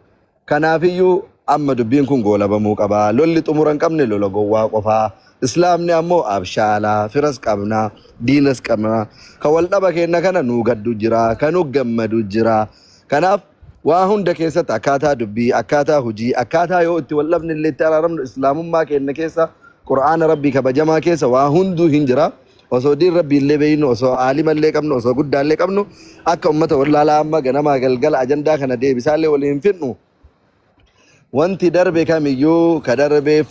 Kanaafiyyuu amma dubbiin kun goolabamuu qaba. Lolli xumura hin qabne lola gowwaa qofa. Islaamni ammoo abshaala. Firas qabna, diinas qabna. Ka wal dhaba keenna kana nuu gaddu jira, ka nu gammadu jira. Kanaaf waa hunda keessatti akkaataa dubbii, akkaataa hujii, akkaataa yoo itti wal dhabne illee itti araaramnu Islaamummaa keenna keessa, Qur'aana Rabbii kabajamaa keessa waa hunduu hin jira. Osoo diin Rabbii illee beeynu, osoo aalima illee qabnu, osoo guddaa illee qabnu, akka ummata wallaalaa amma ganamaa galgala ajandaa kana deebisaa illee walii hin fidnu. Wanti darbe kamiyyuu ka darbeef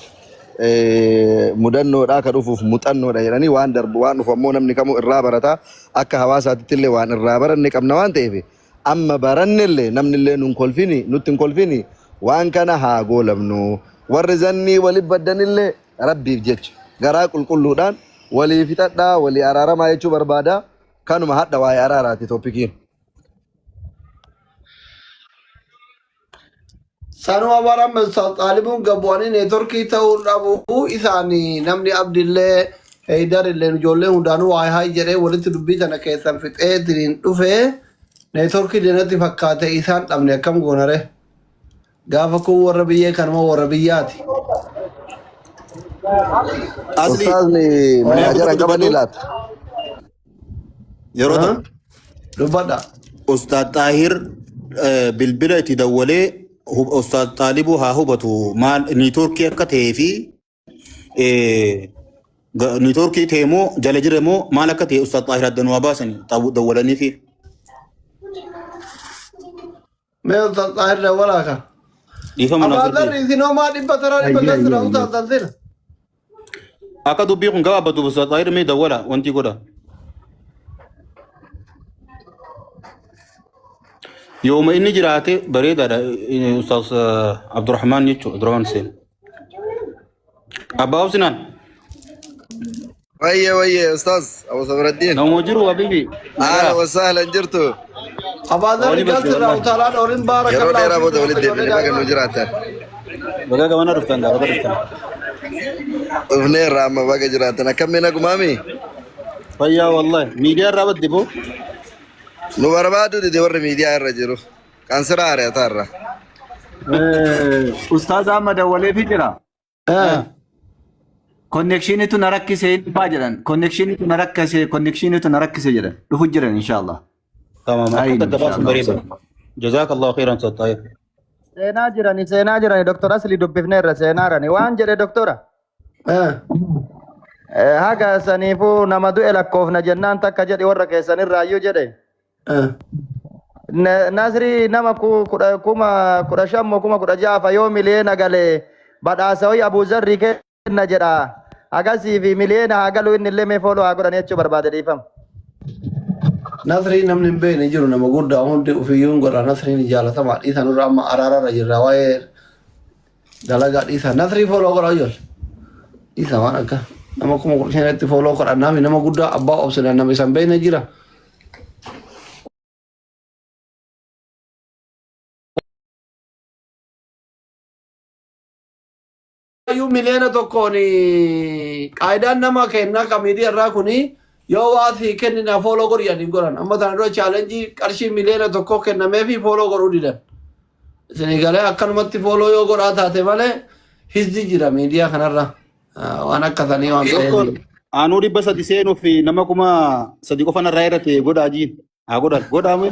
mudannoodha, ka dhufuuf muxannoodha jedhanii waan darbu waan dhufu ammoo namni kamuu irraa barata. Akka hawaasaatitti illee waan irraa baranne qabna waan ta'eef amma baranne illee namni illee nun kolfini, nutti hin kolfini waan kana haa goolabnu. Warri zannii wali baddan illee Rabbiif jecha garaa qulqulluudhaan walii fixadhaa walii araaramaa jechuu barbaada. Kanuma hadha waa'ee araaraati topikiin. Sanuma bara Xaalibuun gabbu'anii neetworkii ta'uu dhabuu isaanii namni Abdillee Heydar illee ijoollee hundaanuu waay haay jedhee walitti dubbii tana keessan fixee ittiin dhufee neetworkii diinatti fakkaate isaan dhabne akkam goonare. Gaafa kun warra biyyee kanuma warra biyyaati. Asli Ustaazni mee manaajara tokko hin qabanii dubbadhu laata? Yeroo tokko. Dubbadha. Ustaad Xaahir bilbila itti dawwalee Ustaad Xaalibuu haa hubatu maal niitoorkii akka ta'ee fi niitoorkii ta'e moo jala jira moo maal akka ta'e Ustaad Xaahir adda nu haa baasani dawwalanii fi. Mee Ustaz Xaahir dawwalaa ka. Dhiifama naaf Abbaa sirrii. Zarri isin homaa dhibba taraa dhibba Ayyee galchina ayyee Ustaz ayyee. Dalsina. Akka dubbii kun gabaabbatuuf Ustaad Xaahir mee dawwala wanti godha. Yooma inni jiraate bareedaadha Ustaaz Abdurrahmaan jechuudha Abdurrahmaan Hussein. Abbaa Husnaan. Wayye wayye ustaaz Abu Sabraddiin. Nama jiru habibi. Ahlan Nagaa. wa sahlan jirtu. Abbaa Zarri Wali badde galchina wallahi. utaalaan oliin Yeroo baarakallaa dheeraa booda fiikum walitti ijoollee deebine baga nu daa'imaa. jiraattan. Baga gamana dhuftan gaa baga dhuftan. Dhufneerra amma baga jiraattan. Akkamiin nagumaami? Fayyaa wallahi. Miidiyaa irraa badde boo. Nu barbaadu dide warri miidiyaa irra jiru. Kan sira ari'ataarra. Ustaaz amma dawwaleefi jira. Konnekshiinitu na rakkise hin dhufaa jedhan. Konnekshiinitu na rakkise, konnekshiinitu na rakkise jedhan. Dhufu jiran inshaallah. Tamam akka Ayin gaggabaasun inshaallah. bareeda. Jazakallahu khairan Ustaz Tahir. Seenaa jirani seenaa jirani Dr. Asli dubbifneerra seenaa jirani waan jedhe doktora. Haga saniifuu nama du'e lakkoofna jennaan takka jedhi warra keessanirraayyuu jedhe. Nasri nama 15,000 moo 16,000 fa yoo miliyeena gale badhaasa hoyi Abuu Zarrii kenna jedha. Agasii fi miliyeena haa galu inni illee mee fooloo haa godhani jechuu barbaade dhiifama. Nasrii namni hin beekne jiru nama guddaa hundi ofiyyuu hin godha Nasriin jaalatamaa dhiisa nurra amma araararra jirra waa'ee dalagaa dhiisa Nasrii fooloo godha ijoollee dhiisa waan akka nama 15,000tti fooloo godha namni nama guddaa abbaa obsina nama isa hin beekne jira. Iyyuu 1 million qaayidaan nama kennaa ka miidiyaa irraa kuni yoo waa sii kennina fooloo godhi jedhanii godhan. Amma tana dura chaalenjii qarshii 1 million kennameefi fooloo godhuu didan. Isinii galee akkanumatti fooloo yoo godhaa taate malee hizdi jira miidiyaa kanarra. Waan akkasanii waan Doktor ta'eef. aanuu 300 seenuuf nama 3,000 qofa narraa irratti godhaa jiin. Haa godhan godhaa mee.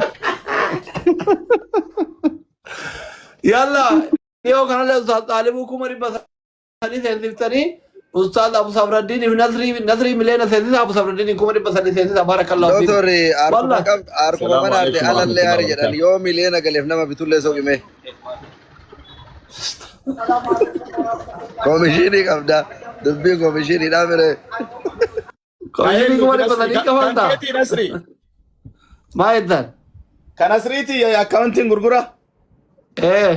Yalla dhiyoo kanallee Ustaaz Xaalibuu 300,000 seensiftanii Ustaaz Abu Sabraddiin fi Nasrii Nasrii miliyoona seensisa Abu Sabraddiin 300,000 seensisa barakallahu fiikum. Doktorri arkuma Wallah qabd arkuma Salaamu mana arte alaikum alallee warahmatullahi hari jedhan wabarakatuh. yoo miliyoona galeef nama bitullee soqime. Komishinii qabda. Dubbiin komishiniidhaa mire. Komishinii kuma Nasri 300 kan kafaltaa? keetii Nasri. Maa jettan? Kan Nasriitii akkaawuntiin gurgura. Ee.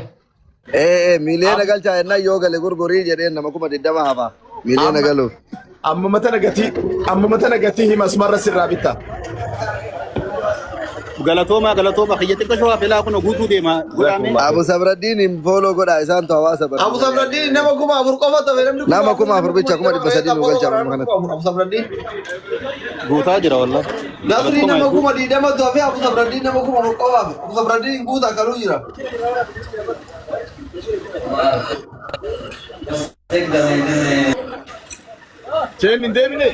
Ee miiliyoona galchaa jennaan yoo gale gurgurii jedheen nama 20,000 hafa. Miiliyoona Amma galuuf. ammuma tana gatii ammuma tana gatii hima asumarra sirraa bitta. Galatoomaa galatoomaa kiyya xiqqoo shawaa filaa kun guutuu deema godhaame. Abu Sabraddiin hin fooloo godhaa isaantu hawaasa Abu barsiisa. Sabraddiin nama 4,000 qofa tafe namni Nama 4,000 kuma namni afur bicha kuma kuma 20 dhibba ta'e sadii nu follow galcha godhaa ammuma nama kanatti. 4,000 Abu Sabraddiin. Guutaa jira wallah. Nasrii Galatoomaa nama hedduu. 20,000 hafe Abu Sabraddiin nama 4,000 qofa hafe. Abu Sabraddiin guutaa kaluu jira. Cheen hin deebine.